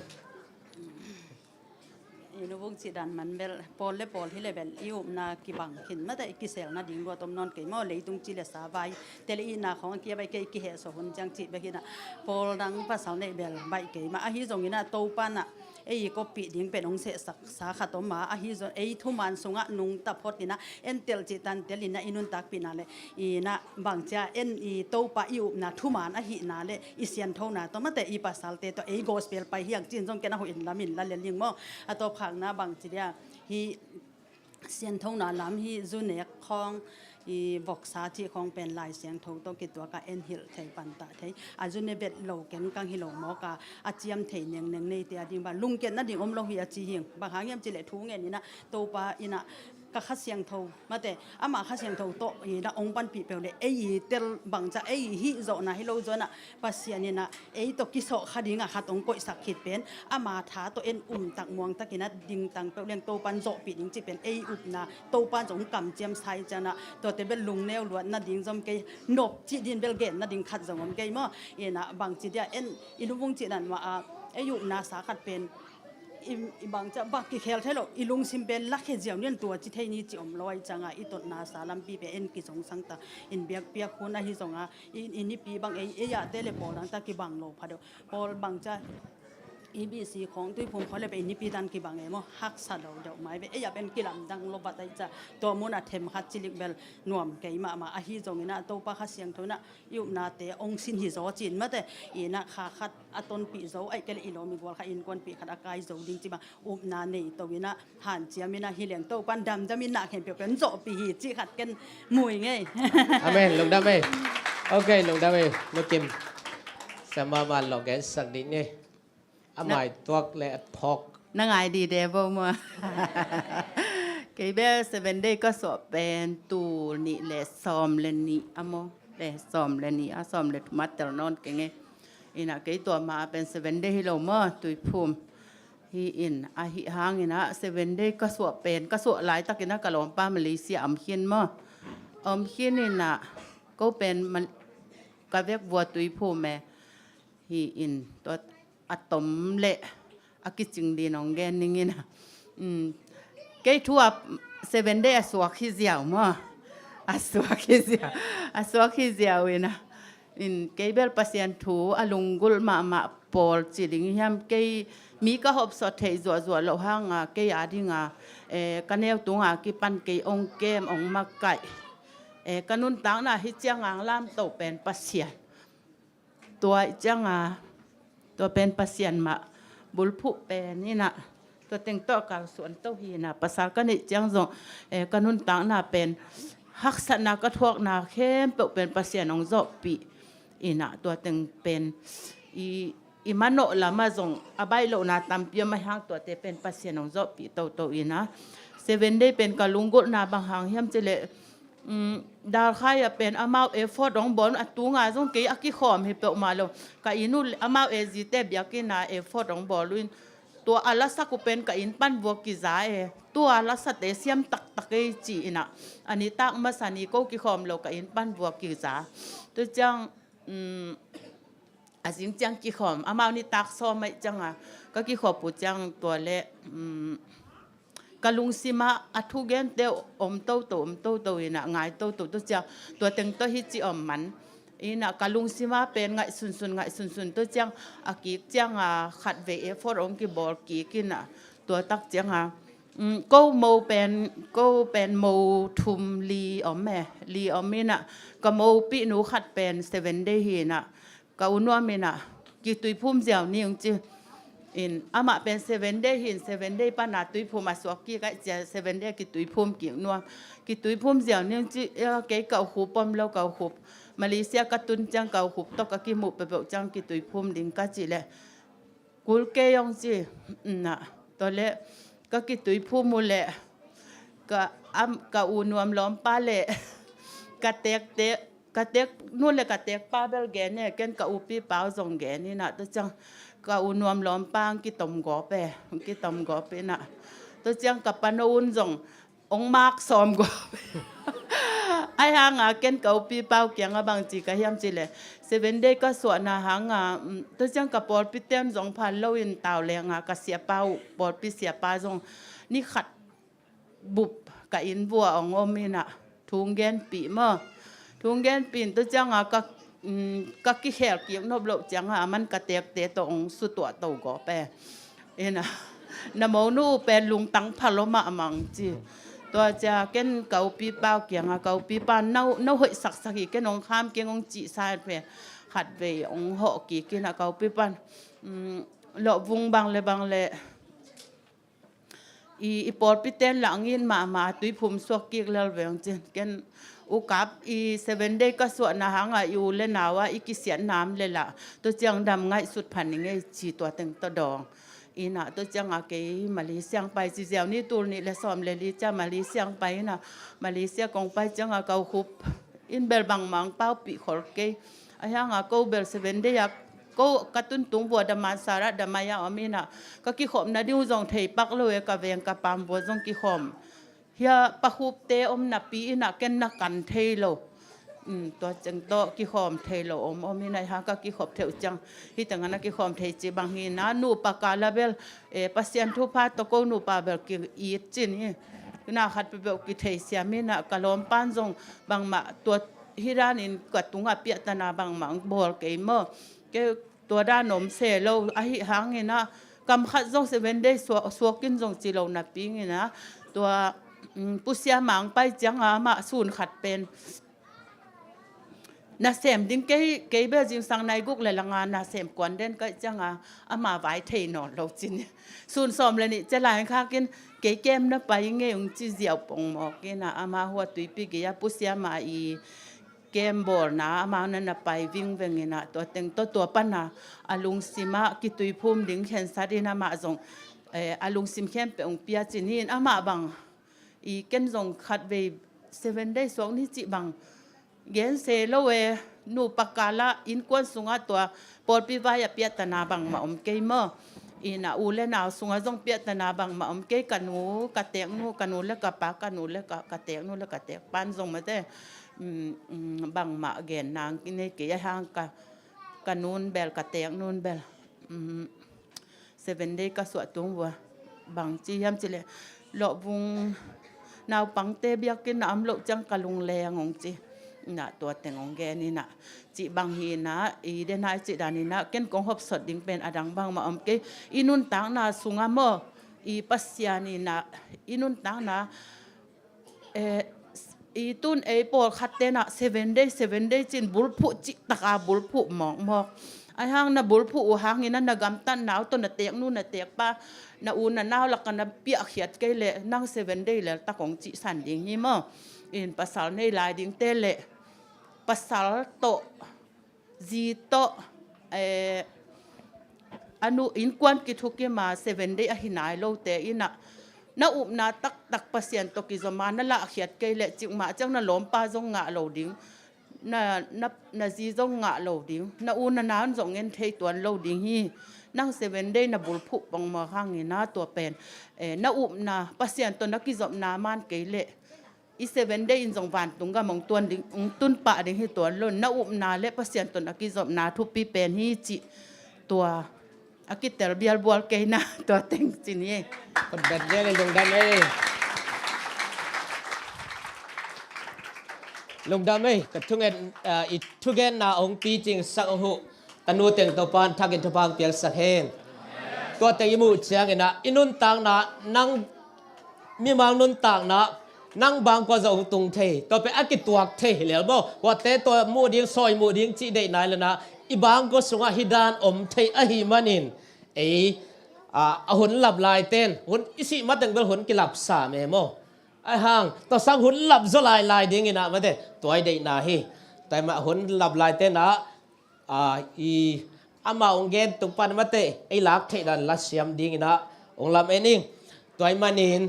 I nu vung cih dan man bel, pawl le pawl hi le bel, i upna kibang khin mate, i kiselna ding luat om nawn kei maw, leitung ci le sa vai te le i na khong a kia bai kei kihehso hun ciang cih bek hi na, pawl dang pasal neih bel baih kei mah. Ahi zongin a Topa na ei i koppih ding pen hong sehsak sa khat om a, ahi zong ei thuman sungah nungta phot in a, en tel cih tan tel in a, i nuntakpihna le i na bangcia en i Topa i upna thuman ahihna le i sianthona tawh mate i pasalte tawh ei gospel pai hiang cin zong ken a hoih in lam in la le ling maw. A tawpkhakna bangci dia hi sianthona lam hi zu nek khawng, i voksa cih khawng pen Lai Siangtho tawh kituak a en hilh thei pantah thei. A zu ne vet lo ken kang hi lo mawk a, a ciam thei nengneng neite a ding bang lungkiat nading om lo hi a ci hing. Bang hang hiam cih leh thu ngen in a Topa in a ka Kha Siangtho mate, ama Kha Siangtho tawh in a hong panpih peuh le ei i tel bangcia ei i hih zawhna hi lo zaw in a Pasian in a ei tawh kisawh kha ding a khat hong koihsak khit pen ama tha tawh en umtak muangtak in a dingtang peuh leng Topan zawhpih ding cih pen ei upna Topan zong kamciam sa i ciang a, tuate bel lungneu luat nading zom kei, nop cih din bel gen nading khat zong om kei maw. In a bangci dia en i nu vung cih dan mah a ei upna sa khat pen i, i bangcia bang kikhel thei lo, i lungsim pen lakhia ziau ni in tua ci thei ni ci om lo a i ciang a, i totna sa lampi pen en kizongsang ta in biakpiak hun ahi zong a, i, i nipi bang ei, ei a te le pawl dang ta kibang lo pha deuh. Pawl bangcia E B C khawng Tuiphum khawng le pen i nipi dan kibang e maw, haksa lo deuh mai ve. Ei a pen kilamdang lo vat a i ciang tua mun a themkhat cilik bel nuam kei mahmah. Ahi zongin a Topa Kha Siangtho in a i upnate hong sin hi zaw cin mate, in a kha khat a tonpih zo, aih kei le i lawm i gual kha innkuanpih khat a kai zo ding ci bang upna nei to in a hanciam in a hi leng Topan damdam in na khempeuh pen zawhpih hi cih khat ken mui ngei. Amen, lungdam ei. Ok, lungdam ei, Nukim. Sa mahmah lo gensak dih ngei. A mai tuak le a phawk. Na ngai dih de bo maw. Kei bel Seven Day ka suah pen tul nih le sawm le nih a maw. Le sawm le nih a, sawm le thum a tel nawn keng e. In a kei tua ma a pen Seven Day hi lo maw, Tuiphum. Hi in a hi hang in a Seven Day ka suah pen, ka suah laitak in a ka lawmpa Malaysia om khin maw. Om khin in a ko pen Mal-, ka vek vua Tuiphum e. Hi in tua a tom le a kicing din hong gen ning in a. Um, kei thu a Seven Day a suak hi ziau maw. A suak hi ziau. A suak hi ziau in a. In kei bel Pasian thu a lunggulh mahmah pawl ci ding hiam, kei mi ka hopsawh theih zuahzuah loh hang a, kei a ding a, eh, ka neu tung a kipan kei hong kem hong makaih. Eh, ka nuntakna hi ciang ang lamto pen Pasian. Tua i ciang a, tua pen Pasian mah bulphuh pen in a, tua teng tawh kalsuan to hi in a, pasal ka neih ciang zong, eh, ka nuntakna pen haksatna ka thuakna khempeuh pen Pasian hong zawhpih in a, tua teng pen i, i manawh lam ah zong a baih lohna tampi om a hang, tuate pen Pasian hong zawhpih toto in a. Seven Day pen ka lunggulhna bang hang hiam cih leh, um, Dalkhai ah pen amau effort hong bawl un, a tung a zong kei a kikhawm hi peuhmah lo. Ka inn uh amau ezite biakinn a effort hong bawl uh in, tua a lasak uh pen ka inn pan vua kiza e. Tua lasate siam taktak ei ci in a. A nitak masa ni ko kikhawm lo ka inn pan vua kiza. Tua ciang, um, a zing ciang kikhawm, amau nitak sawm ahih ciang a, ka kikhop uh ciang tua le, um, ka lungsim ah a thugente om toto, om toto in a ngai toto, tua ciang tua teng tawh hi ci om man. In a ka lungsim ah pen ngaih sunsun, ngaih sunsun, tua ciang a kik ciang a khatvei effort hong kibawl kik in a, tua tak ciang a, um, ko mo pen, ko pen mo thum li om e, li om in a, ka mopihnu khat pen Seven Day hi in a, ka u Nuam in ah, kituiphum ziau ni ung ci. In amah pen Seven Day hi in, Seven Day pan a tuiphum a suak kik a, cia Seven Day kituiphum kik nuam. Kituiphum ziau ni ung ci, ia, kei ka u Khup om lo, ka u Khup. Malaysia ka tun ciang ka u Khup tawh ka kimuh peuhpeuh ciang kituiphum ding ka cih leh, kul kei ung ci. Na, tua leh ka kituiphum uh leh, ka, am, ka u Nuam lawmpa leh ka tekte, ka teknu leh ka tekpa bel gen e, ken ka upi pa uh zong gen in ah, tua ciang ka u Nuam lawmpa hong kitom gawp e, hong kitom gawp in ah, tua ciang ka pano un zong hong mak sawm gawp. Ahi hang a ken ka upi pa uh kiang a bang ci ka hiam cih leh, Seven Day ka suahna hang a, um, tua ciang ka pawlpi ten zong phal lo in tau leng a, ka siapa uh, pawlpi siapa zong ni khat bup ka inn vua hong om in ah, thu hong genpih maw. Thu hong genpih in tua ciang a ka, um, ka kikhel kik nop loh ciang a, aman ka tekte tawh hong sutuah to gawp e. In ah, na monu uh pen lungtang pha lo mahmah ung ci. Tua cia ken ka upi pa uh kiang a, ka upi pa, no, no hoih saksak hi, ken hong kham keng, hong cihsa in pen khatvei hong hawh kik in ah, ka upi pan, um, lawhvung bang leh bang leh, i, i pawlpi ten lah ngin mahmah, tuiphum suak kik lel ve ung ci. Ken, u Kap, i Seven Day ka suahna hang a i u leh nau a i kisiatna om leh lah, tua ciang dam ngaihsut pha ning ei ci, tua teng tawh dawng. In ah, tua ciang a kei Malaysia hong pai ci ziau ni, tul nih leh sawm leh li cia Malaysia hong pai in ah, Malaysia kong pai ciang a ka u Khup in bel bangmah hong paupih khol kei. Ahi hang a ko bel Seven Day a, ko ka tun tung vua Damansara, Damai a om in ah, ka kikhop nading uh zong thei pak lo e, ka veng ka paam vua zong kikhawm. Hia Pa Khupte om napi in ah ken na kan thei lo. Um, tua ciang tawh kikhawm thei lo om om in ah, ahi hang ka kikhop theih uh ciang, hih teng a na kikhawm thei cih bang hi in ah, nupa kal a bel, eh, Pasian thupha tawh ko nupa bel ki-it cin hi. Na khat peuhpeuh kitheisiam in ah, ka lawmpan zong bangmah tua hih dan in ka tungah piahtana bangmah hong bawl kei maw. Kei tua dan om se lo, ahi hang in ah, kam khat zong Seven Day suak, suak in zong ci lo napi in ah, tua, um, Pu Siama hong pai ciang a amah sun khat pen nasem ding, kei, kei bel zingsang nai guk leh lang a nasem kuan den ka hih ciang a, ama vai thei nawn lo cin. Sun sawm leh nih cia lai khak in, kei kem na pai ngei ung ci ziau pongmawk in ah, ama hua tuipi gei a Pu Siama i kem bawlna, ama na na pai vingveng in ah, tua teng tawh tua pan a, a lungsim ah kituiphum ding khensat in amah zong, eh, a lungsim khempeuh hong pia cin hi in, amah bang i ken zong khatvei Seven Day suak ni cih bang gen se lo e, nupa kal ah innkuan sungah tua pawlpi vai a piahtana bangmah om kei maw. In ah u leh nau sungah zong piahtana bangmah om kei, ka nu, ka teknu, ka nu leh ka pa, ka nu leh ka, ka teknu leh ka tekpan zong mate, um, um, bangmah gen nang i nei kei, ahi hang ka, ka nun bel, ka teknun bel, um, Seven Day ka suah tung vua bang ci hiam cih leh, lawhvung naupangte biakinn a om loh ciang ka lungleng hong ci. Na tua teng hong gen in ah, cih bang hi in ah, i den a i cih dan in ah, ken kong hopsot ding pen a dang bangmah om kei. I nuntakna sungah maw, i Pasian in ah, i nuntakna, eh, i tun ei pawlkhat ten ah Seven Day, Seven Day cin bulphuh cihtak a bulphuh mawkmawk. Ahi hang na bulphuh uh hang in ah, na gamtatna uh tawh, na teknu, na tekpa, na u, na nau lak ah na piahkhiat kei leh, nang Seven Day leltak hong cihsan ding hi maw. In pasal nei lai dingte leh, pasal tawh, zi tawh, eh, a nu innkuan kithukim a Seven Day ahi nai lote in ah, na upna taktak Pasian tawh kizom a na lahkhiat kei leh, cikmah ciang na lawmpa zong ngah lo ding, na, na, na zi zong ngah lo ding, na u na nau zong en thei tuan lo ding hi. Nang Seven Day na bulphuh pongmawk hang in ah, tua pen, eh, na upna Pasian tawh na kizopna man kei leh, i Seven Day in zong vantung gam hong tuan ding, hong tun pah ding hi tuan lo. Na upna leh Pasian tawh na kizopna thupi pen hi cih tua a kitel bialbual kei na, tua teng cin hi. Kotbet gen in lungdam ei. Lungdam ei, ka thungen, ah, i thugenna hong picingsak uh, tanu teng Topan thakin thupha hong piaksak hen. Tua teng i muh ciangin ah, i nuntakna, nang mimal nuntakna, nang bang kua zong hong tung thei, tua pen a kituak thei hi lel maw. Kuate tua muh ding, sawi muh ding cih deih nai leh na, i bangkua sungah hih dan om thei ahih manin, ei, a, a hun lap laiten, hun i sih mateng bel hun kilapsa memaw. Ahi hang, tua sang hun lap zaw lailai dingin ah, mate, tua i deihna hi. Tua mah hun lap laiten ah, a, i, amau hong gen tung pan mate, ei lak theih dan lasiam dingin ah, hong lam en ing. Tua ahih manin,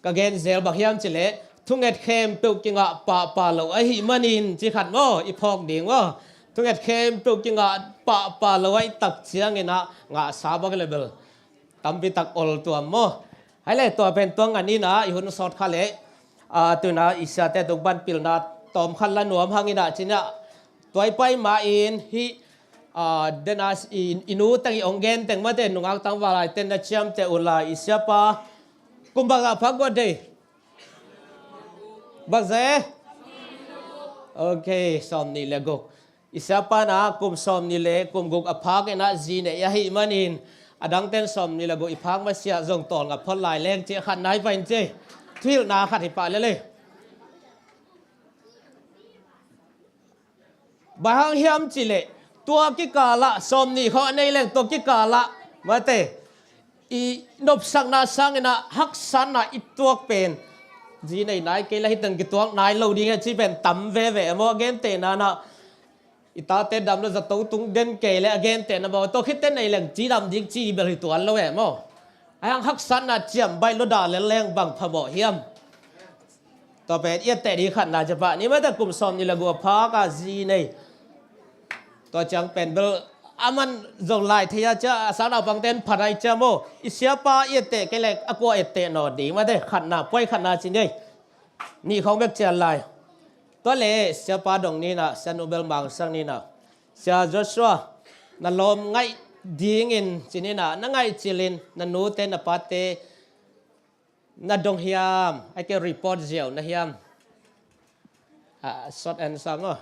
ka gen zel bang hiam cih leh, thunget khempeuh kingah pahpah lo ahih manin, ci khat maw, i phawk ding maw. Thunget khempeuh kingah pahpah lo ahih tak ciangin ah, ngahsa bang le bel tampi tak ol tuam maw. Hai le tua pen tua ngan in ah, i hun sawt kha leh, a, tu-in ah, i siate tung pan pilna tawm khat la nuam hang in ah, ci-in ah, tua i pai ma-in hih, a, den a, i, i nu teng i hong gen teng mate, nungak tangval laiten na ciamteh un la, i siapa kum bangzah phak guat dei? Bangzah? Ok, sawmnih le guk. I siapa in ah kum sawmnih le kum guk a phak in ah zi nei ahih manin, a dangten sawmnih le guk i phak masiah zong tawlnga phot lai leng ci, a khatna hi pah in ci. Thuhilhna khat hi pah lel ei. Bang hang hiam cih leh, tua kikal ah, sawmnih khawng a nei leng tua kikal ah, mate, i nopsakna sangin ah haksatna i tuak pen, zi nei nai kei leh hih teng kituak nai lo ding hi ci pen tam veve maw, a gentehna in ah, i tate dam lo zato tung den kei leh a gentehna maw, tua khit teh nei leng cidam ding ci bel hi tuan lo e maw. Ahi hang haksatna ciam baih lo dah lel leng bang phamawh hiam. Tua pen i etteh ding khatna ci pah ni, mate, kum sawmnih le guk a phak a zi nei. Tua ciang pen bel a man zong lai thei a cia, a sang naupangten phat ai cia maw. I siapa i etteh kei leh a kua etteh nawn ding, mate, khatna, puai khatna ci ni. Nih khawng bek cian lai. Tua leh siapa dong ni in ah, sianu bel mangsak ni in ah, Sia Joshua, na lawm ngaih dingin ci ni in ah, na ngaihcilhin na nute na pate na dong hiam, ahih kei leh report ziau na hiam? Ah, short answer maw.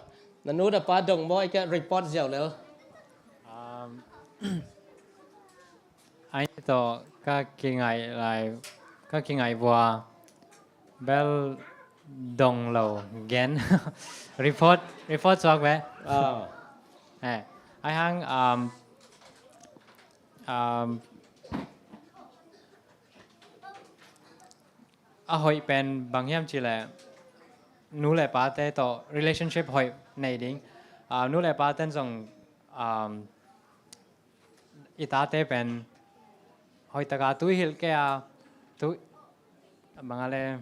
Na nu na pa dong maw, ahih kei leh report ziau lel? Um, ai tawh ka kingaih lai, ka kingaih vua bel dong lo gen. Report, report suak ve. Ah. Eh, ahi hang, um, um, a hoih pen bang hiam cih leh, nu le pate tawh relationship hoih nei ding. Ah, nu le paten zong, um, i tate pen hoih taka tu i hilh kei a, tu, bang a leh,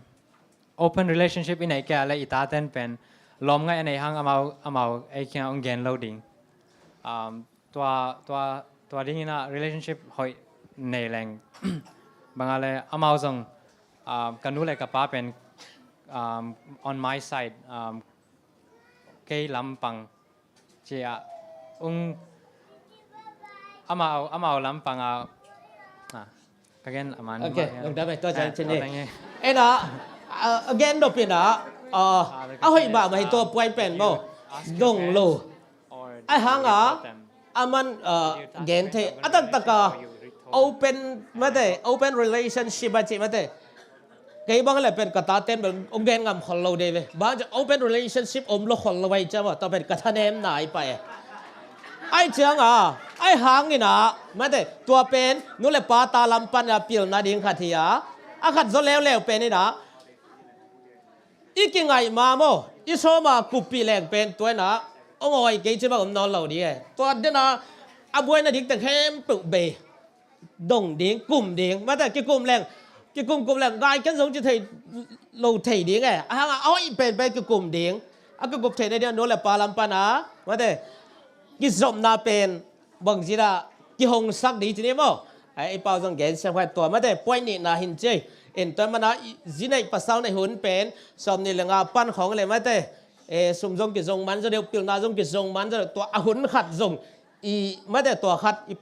open relationship i neih kei a leh i taten pen lawm ngaih a nei hang amau, amau ei kiangah hong gen lo ding. Um, tua, tua, tua dingin ah relationship hoih nei leng, bang a leh, amau zong, um, ka nu le ka pa pen, um, on my side, um, kei lampang ci-a, ung, amau, amau lampang a, ah, ka gen a man. Ok, mah, lungdam e, tua ciang, eh, ci ni. Lungdam e. En ah, ah, a gen nop in ah, ah, a hoih mahmah hi tua puai pen maw. Dong lo. Ahi hang a, a man, ah, gen thei, a taktak a open, mate, open relationship a cih, mate. Kei bang leh pen ka taten bel hong gen ngam khol lo dei ve. Bang ci open relationship om lo khol lo ahih ciang maw, tua pen ka thanemna hi pah e. Ahih ciang a, ahi hangin ah, mate, tua pen nu le pa ta lam pan a pilna ding khat hi a, a khat zaw leuleu pen in ah, i kingaih ma maw, i sawm a kuppih leng pen tua in ah hong awi kei ci bang om nawn lo ding e. Tua den a, a buaina ding teng khempeuh bei. Dong ding, kum ding, mate, kikum leng, kikum kum leng, ngai ken zong ci thei lo thei ding e. Ahi hang a, a hoih penpen kikum ding, a kikup theihna ding a nu le pa lam pan a, mate, kizopna pen bangzah a kihongsak ding ci ni maw. Ai, i pau zong gen siam kha, tua mate, puai nihna hi ci. En tua man a, i, zi neih pasal neih hun pen sawmnih le nga pan khawng leh, mate, e, sum zong kizong man zaw deuh, pilna zong kizong man zaw deuh, tua a hun khat zong i, mate, tua khat i,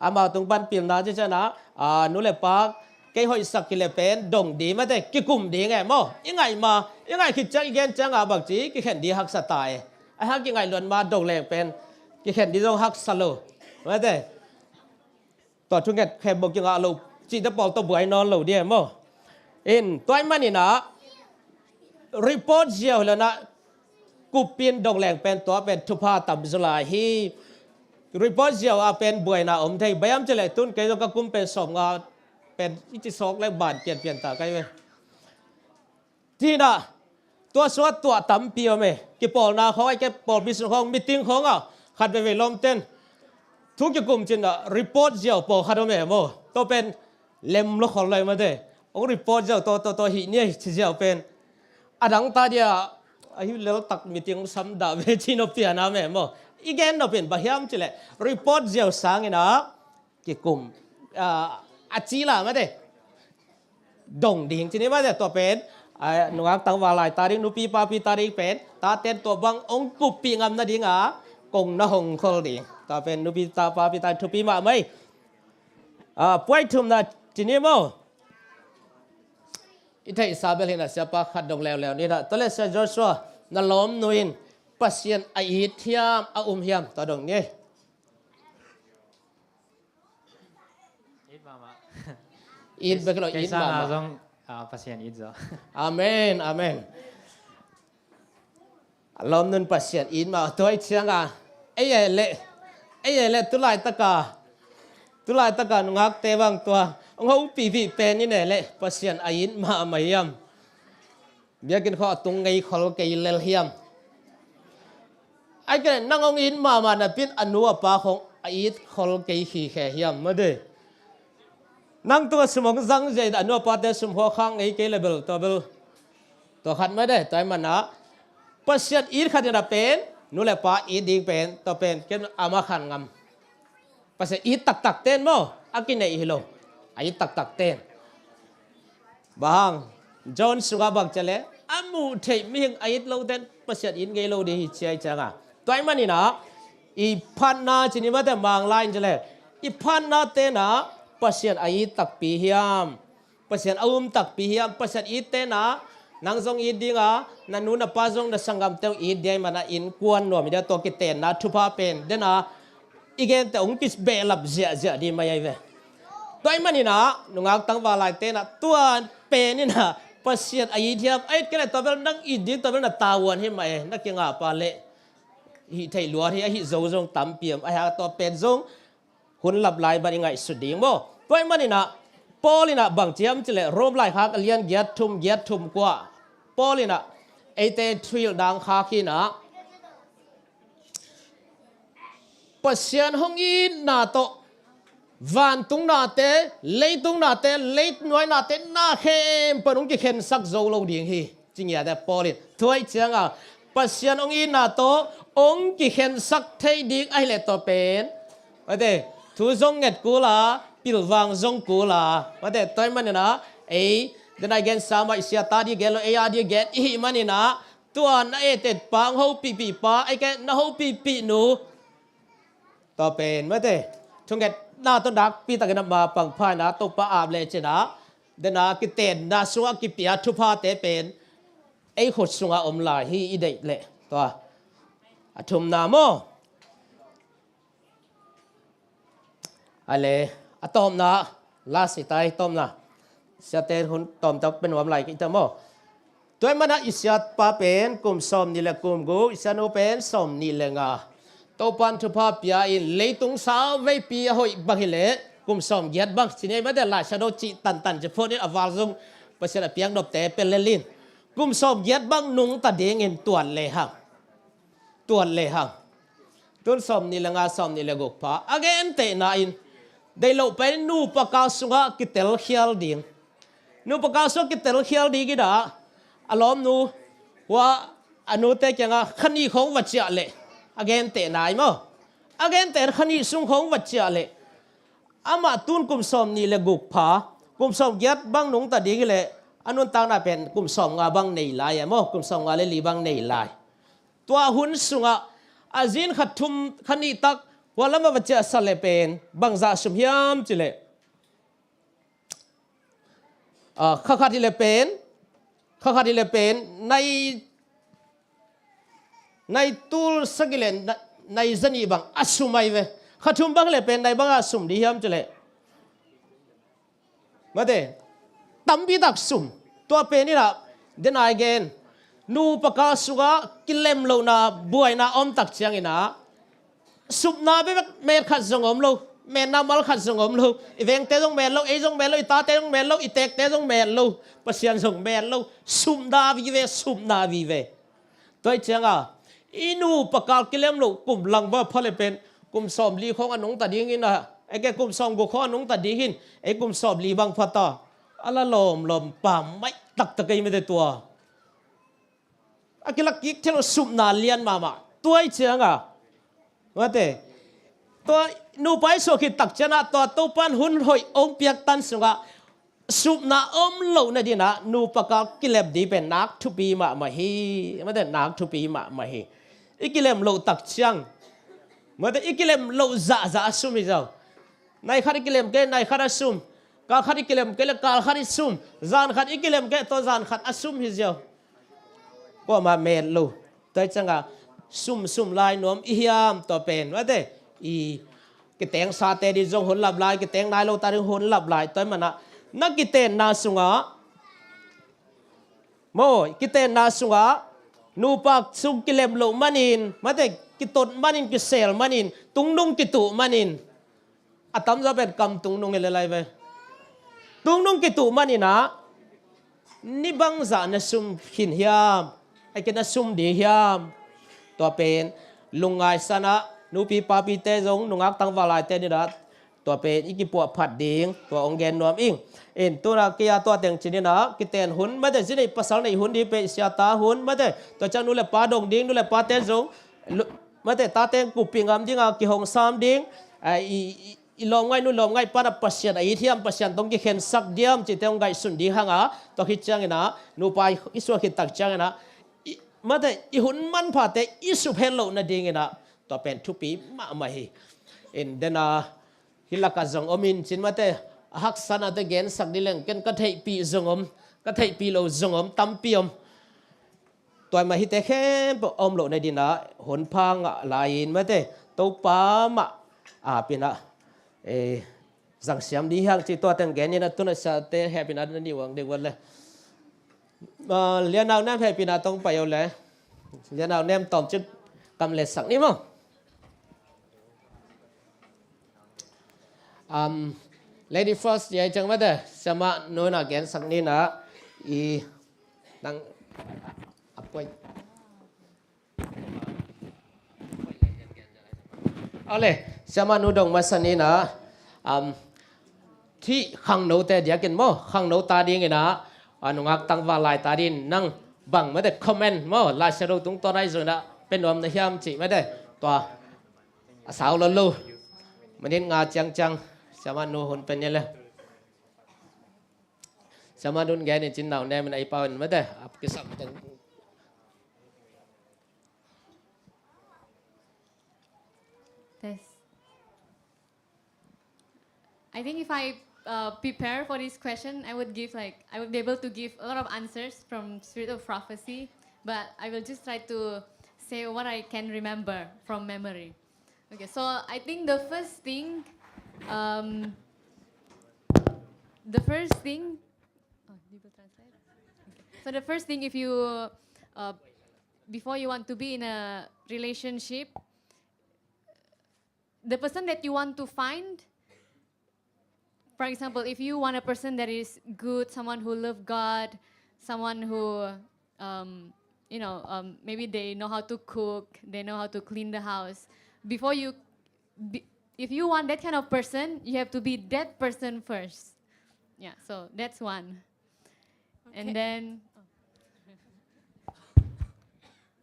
amau tung pan pilna ci ciang a, a, nu le pa, kei hoihsak hi leh pen dong ding, mate, kikum ding e maw. I ngaih ma, i ngaih khit ciang, i gen ciang a bang ci, kikhen ding haksa ta e. Ahi hang kingaih luat ma dong leng pen kikhen ding zong haksa lo, mate. Tua thunget khempeuh kingah lo cihte pawl tawh buai nawn lo ding e maw. En, tua ahih manin ah, report ziau hi lo in ah, kuppih in dong leng pen tua pen thupha tam zaw lai hi. Report ziau a pen buaina om thei. Bang hiam cih leh tun kei zong ka kum pen sawmnga pen i ci sawk leh ban pianpian ta ka hi ve. Ci-in ah tua sungah tuah tampi om e. Kipawlna khawng, ahih kei leh pawlpi sung khawng, meeting khawng ah khat veivei lawmte'n thu kikum ci-in ah report ziau pawlkhat om e maw. Tua pen lem lo khol lai mate. Hong report ziau, tua tua tua hih ni a, hih ci ziau pen a dang ta dia, a hi lel tak meeting sam dah ve ci-in hong pian a om e maw. I gen nop pen bang hiam cih leh report ziau sangin ah kikum, ah, a ci la mate. Dong ding ci ni mate, tua pen, ah, nungak tangval lai ta ding, nupi papi ta ding pen, tate'n tua bang hong kuppih ngam nading a kong na hong khol ding. Tua pen nupi ta papi ta thupi mahmah hi. Ah, puai thumna ci ni maw. I theihsa bel hi-in ah siapa khat dong leuleu ni. Tua leh Sia Joshua, na lawmnu in Pasian a it hiam, a um hiam, tua dong ni. It mahmah. It bek lo, it mahmah. Kei sangin zong, ah, Pasian it zaw. Amen, amen. A lawmnu'n Pasian it mah, tua ahih ciangin ei e leh, ei e leh tu laitak a, tu laitak a nungakte bang tua hong hopihpih pen in e leh Pasian a it mahmah hiam? Biakinn khawng a tung ngei khol kei lel hiam? Ahih kei leh nang hong it mahmah napi-in a nu a pa khawng a it khol kei khikhe hiam mate. Nang tungah sum hong zang ziau in a nu a pate sum khawng khang ngei kei leh bel, tua bel tua khat mate. Tua ahih manin ah Pasian it khat in ah pen, nu leh pa it ding pen, tua pen ken a mah khan ngam. Pasian it taktak te'n maw, a kineih hi lo, a it taktak te'n. Bang hang, John sungah bang ci a leh, a muh theih mihing a it lote'n Pasian it ngei lo ding hi ci ahih ciangin. Tua ahih manin ah i phatna ci ni mate, Manglai in ci leh, i phatna te'n ah Pasian a it takpi hiam? Pasian a um takpi hiam? Pasian it te'n ah nang zong it ding a, na nu na pa zong, na sanggamte zong it ding ahih manin ah innkuan nuam hi ding a, tua kitenna thupha pen den a i gente hong kibehlap ziahziah ding mai ahi ve. Tua ahih manin ah nungak tangval laite'n ah tua pen in ah Pasian a it hiam? A it kei leh tua bel nang it ding, tua bel na tavuan hi mah e, na kingah pah leh. Hih theih luat hi, a hih zo zong tampi om, ahih hang tua pen zong hun lap lai bang i ngaihsut ding maw. Tua ahih manin ah Paul in ah bang ci hiam cih leh Rom laikhak a lian giat, thum, giat, thum, kua. Paul in ah eite thuhilhna hong khak hi-in ah, Pasian hong itna tawh vantung nate, leitung nate, leinuai nate, na khempeuh in hong kikhensak zo lo ding hi, ci ngiat e Paul in. Tua ahih ciangin Pasian hong itna tawh hong kikhensak thei ding ahih leh tua pen, mate, thu zong nget kul a, pilvang zong kul a, mate, tua ahih manin ah ei, den a i gensa mah i siate a ding gen lo, ei a ding gen i hih manin ah, tua na et et pa, hong hopihpih pa, ahih kei leh na hopihpih nu, tua pen mate, thungetna tawh nakpi takin a mapang pha-in ah Topa ap lecin ah, den a kitenna sungah kipia thuphate pen ei khut sungah om lai hi, i deih leh. Tua a thumna maw. A le, a tawpna, last i tai tawpna. Siate hun tawm tak pen nuam lai kei ta maw. Tua ahih manin ah i siapa pen kum sawmnih leh kum guk, i sianu pen sawmnih leh nga. Topa'n thupha pia-in leitung sawtveipi a hoih bang hi leh kum sawmgiat bang, ci ni mate, Lai Siangtho cih tantan ci phot in, a val zong Pasian a piak nopte pelel in, kum sawmgiat bang nungta dingin tuat lehang, tuat lehang. Tun sawmnih leh nga, sawmnih leh guk pha. A gentehna in, deih loh pen nupa kal sungah kitelkhial ding. Nupa kal sungah kitelkhial ding in ah, a lawmnu hua a nute kiangah kha nih khawng va ciah leh, a gentehna hi maw. A gentehna kha nih sung khawng va ciah leh, amah tun kum sawmnih leh guk pha, kum sawmgiat bang nungta ding hi leh, a nuntakna pen kum sawmnga bang nei lai e maw, kum sawmnga leh li bang nei lai. Tua hun sungah a zin khat thum kha nih tak hua lamah va ciahsak leh pen bangzah sum hiam cih leh, ah, kha khat hi leh pen, kha khat hi leh pen nai, nai tul sagih leh na-, nai zanih bang a sum ahi ve. Kha thum bang hi leh pen nai bang a sum ding hiam cih leh, mate, tampi tak sum. Tua pen in ah, den a i gen, nupa kal sungah kilemlohna, buaina om tak ciangin ah, Supna bekbek met khat zong om lo. Metna mal khat zong om lo. I vengte zong met lo, ei zong met lo, i tate zong met lo, i tekte zong met lo. Pasian zong met lo. Supna vive, supna vive. Tua hi cianga i nupa kal kilem lo kum langva pha le pen kum sawmli khawng a nungta dingin a, eke kum sawmguk khawng a nungta dingin ei kum sawmli bang pha ta. A la lawmlawm pa mai taktak ei mete tua. A kilak kik thei lo supna lian mahmah. Tua hi cianga mate tua nupa i suah khit tak ciangah tua Topan hun hoih ong piak tan sungah supna om lo nadinah nupa kal kilem ding pen nak thupi mahmah hi. Mate nak thupi mahmah hi. I kilem loh tak ciang mate i kilem loh zahzah a sum hi zo. Nai khat i kilem kei, nai khat a sum. Kal khat i kilem kei le kal khat i sum. Zan khat i kilem kei, tua zan khat a sum hi ziau. Kuamah met lo. Tua hi cianga sum sum lai nuam i hiam tua pen mate i kiteng sate ding zong hun lap lai, kiteng nai lo ta ding hun lap lai. Tua hi manah na kitenna sungah maw, kitenna sungah nupa sung kilem loh manin mate kitot manin kisel manin tungnung kituh manin a tamzaw pen kam tungnung hi le lai ve. Tungnung kituh maninah ni bangzah na sum khin hiam? Aike na sum ding hiam? Tua pen lungngai sanah nupi papite zong nungak tangval laite ninah tua pen i kipuah phat ding tua ong gen nuam ing. In tuna kia tua teng cininah kiten hun mate zi nei pasal nei hun ding pen i siata hun mate tua ciang nu le pa dong ding, nu le pate zong mate tate kupi ngam dinga kihong sam ding. I lawmngaih nu lawmngaih pana Pasian a it hiam, Pasian tawh kikhensak diam cihte hong ngaihsun ding hanga tua khit cianginah nupa i suah khit tak cianginah mate i hun manphate i suphet loh nadinginah tua pen thupi mahmah hi. In dena hi lakah zong om in cin mate a haksanate gensak ding leng ken ka theihpih zong om, ka theihpih lo zong om, tampi om. Tua mah hite khempeuh a om loh nadinah hun pha ngah lai-in mate Topa mah apinah zangsiam ding hiang cih tua teng genin a tuna siate hehpihna na nih uang ding uat le. Lianau nem hehpihna tong pai o le. Lianau nem tawm cik kam letsak ni maw? Lady first ya i ciang mate siamah nuna gensak ninah i nang a puai. Ole siamah nu dong masa ninah thih khangnote diakin maw khangno ta dinginah a nungak tangval lai ta dingin nang bang mate comment maw Lai Siangtho tungtawn ahi zonginah pe nuam na hiam cih mate tua a sau lo lo. Minit nga ciangciang siamah nu hun pe ni le. Siamah nun gen in cin nau nem in a i pau in mate a kisam mate. Test. I think if I uh, prepare for this question, I would give like I would be able to give a lot of answers from spirit of prophecy, but I will just try to say what I can remember from memory. Okay, so I think the first thing, um, the first thing, oh, you will translate. Okay. So the first thing, if you, uh, before you want to be in a relationship, the person that you want to find, for example, if you want a person that is good, someone who love God, someone who, um, you know, um, maybe they know how to cook, they know how to clean the house. Before you, be, if you want that kind of person, you have to be that person first. Yeah, so that's one. And then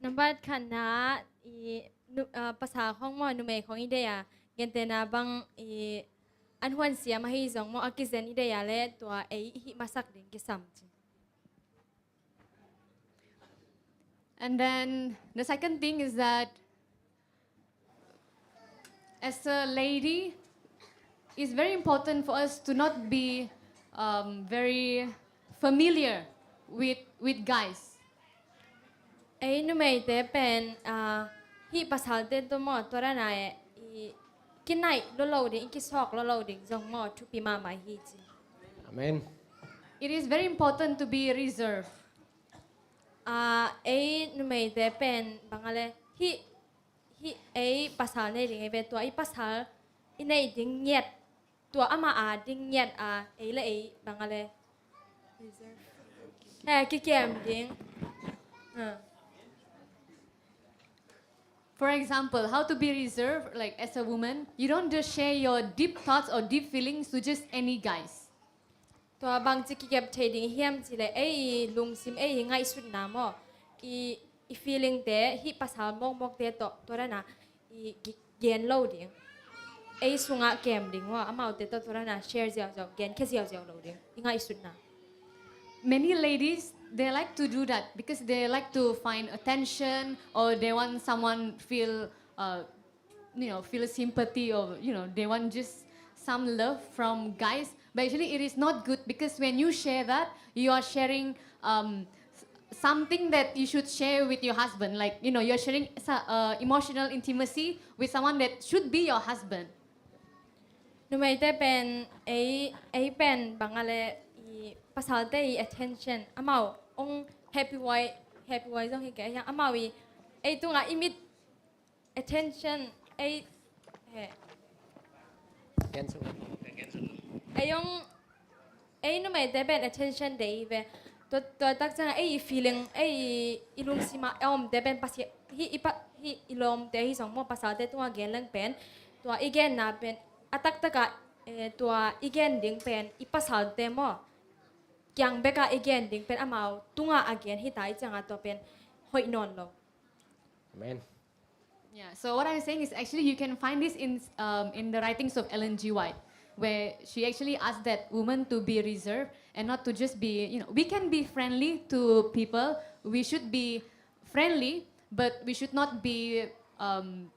number khatna i pasal khong maw numei khong i deih a gentehna bang i an huansiam ahi zong maw a kizen i deih a le tua ei i hih masak ding kisam ci. And then the second thing is that as a lady, it's very important for us to not be um, very familiar with, with guys. Ei numeite pen ah, hih pasalte tu maw tua dana e i kinaih lolo ding i kisawk lolo ding zong maw thupi mahmah hi ci. Amen. It is very important to be reserved. Ah, ei numeite pen bangale hih hih ei pasal nei ding ei ve, tua i pasal i neih ding ngiat, tua ama a ding ngiat a ei le ei bang a le he kikem ding. Ha. For example, how to be reserved, like, as a woman, you don't just share your deep thoughts or deep feelings to just any guys. Tua bangci kikep thei ding hiam cileh ei i lungsim ei i ngaihsutna maw, i, i feeling te hih pasal mawkmawk te tawh tua dana i gen lo ding. Ei sungah kem ding maw, amaute tawh tua dana share ziauziau, genkhia ziauziau lo ding i ngaihsutna. Many ladies, they like to do that because they like to find attention, or they want someone feel, uh, you know, feel sympathy, or, you know, they want just some love from guys. But actually, it is not good, because when you share that, you are sharing, um, something that you should share with your husband. Like, you know, you're sharing, uh, emotional intimacy with someone that should be your husband. Numeite pen ei, ei pen bang a le i pasalte i attention, amau ong happy wai, happy wai zong hi kei hiang, amau i ei tunga i mit attention ei he. Ei ong ei numeite pen attention dei ve. Tua, tua tak ciangah ei i feeling, ei i lungsima a omte pen Pasian, hih i pa, hih i lawmte hi zong maw, pasalte tungah gen leng pen tua i genna pen a taktakah, eh, tua i gen ding pen i pasalte maw, kiang bekah i gen ding pen amau tungah a gen hita i ciangah tua pen hoih nawn lo. Amen. Yeah, so what I'm saying is actually you can find this in, um, in the writings of Ellen G. White, where she actually asked that woman to be reserved and not to just be, you know, we can be friendly to people. We should be friendly, but we should not be, um,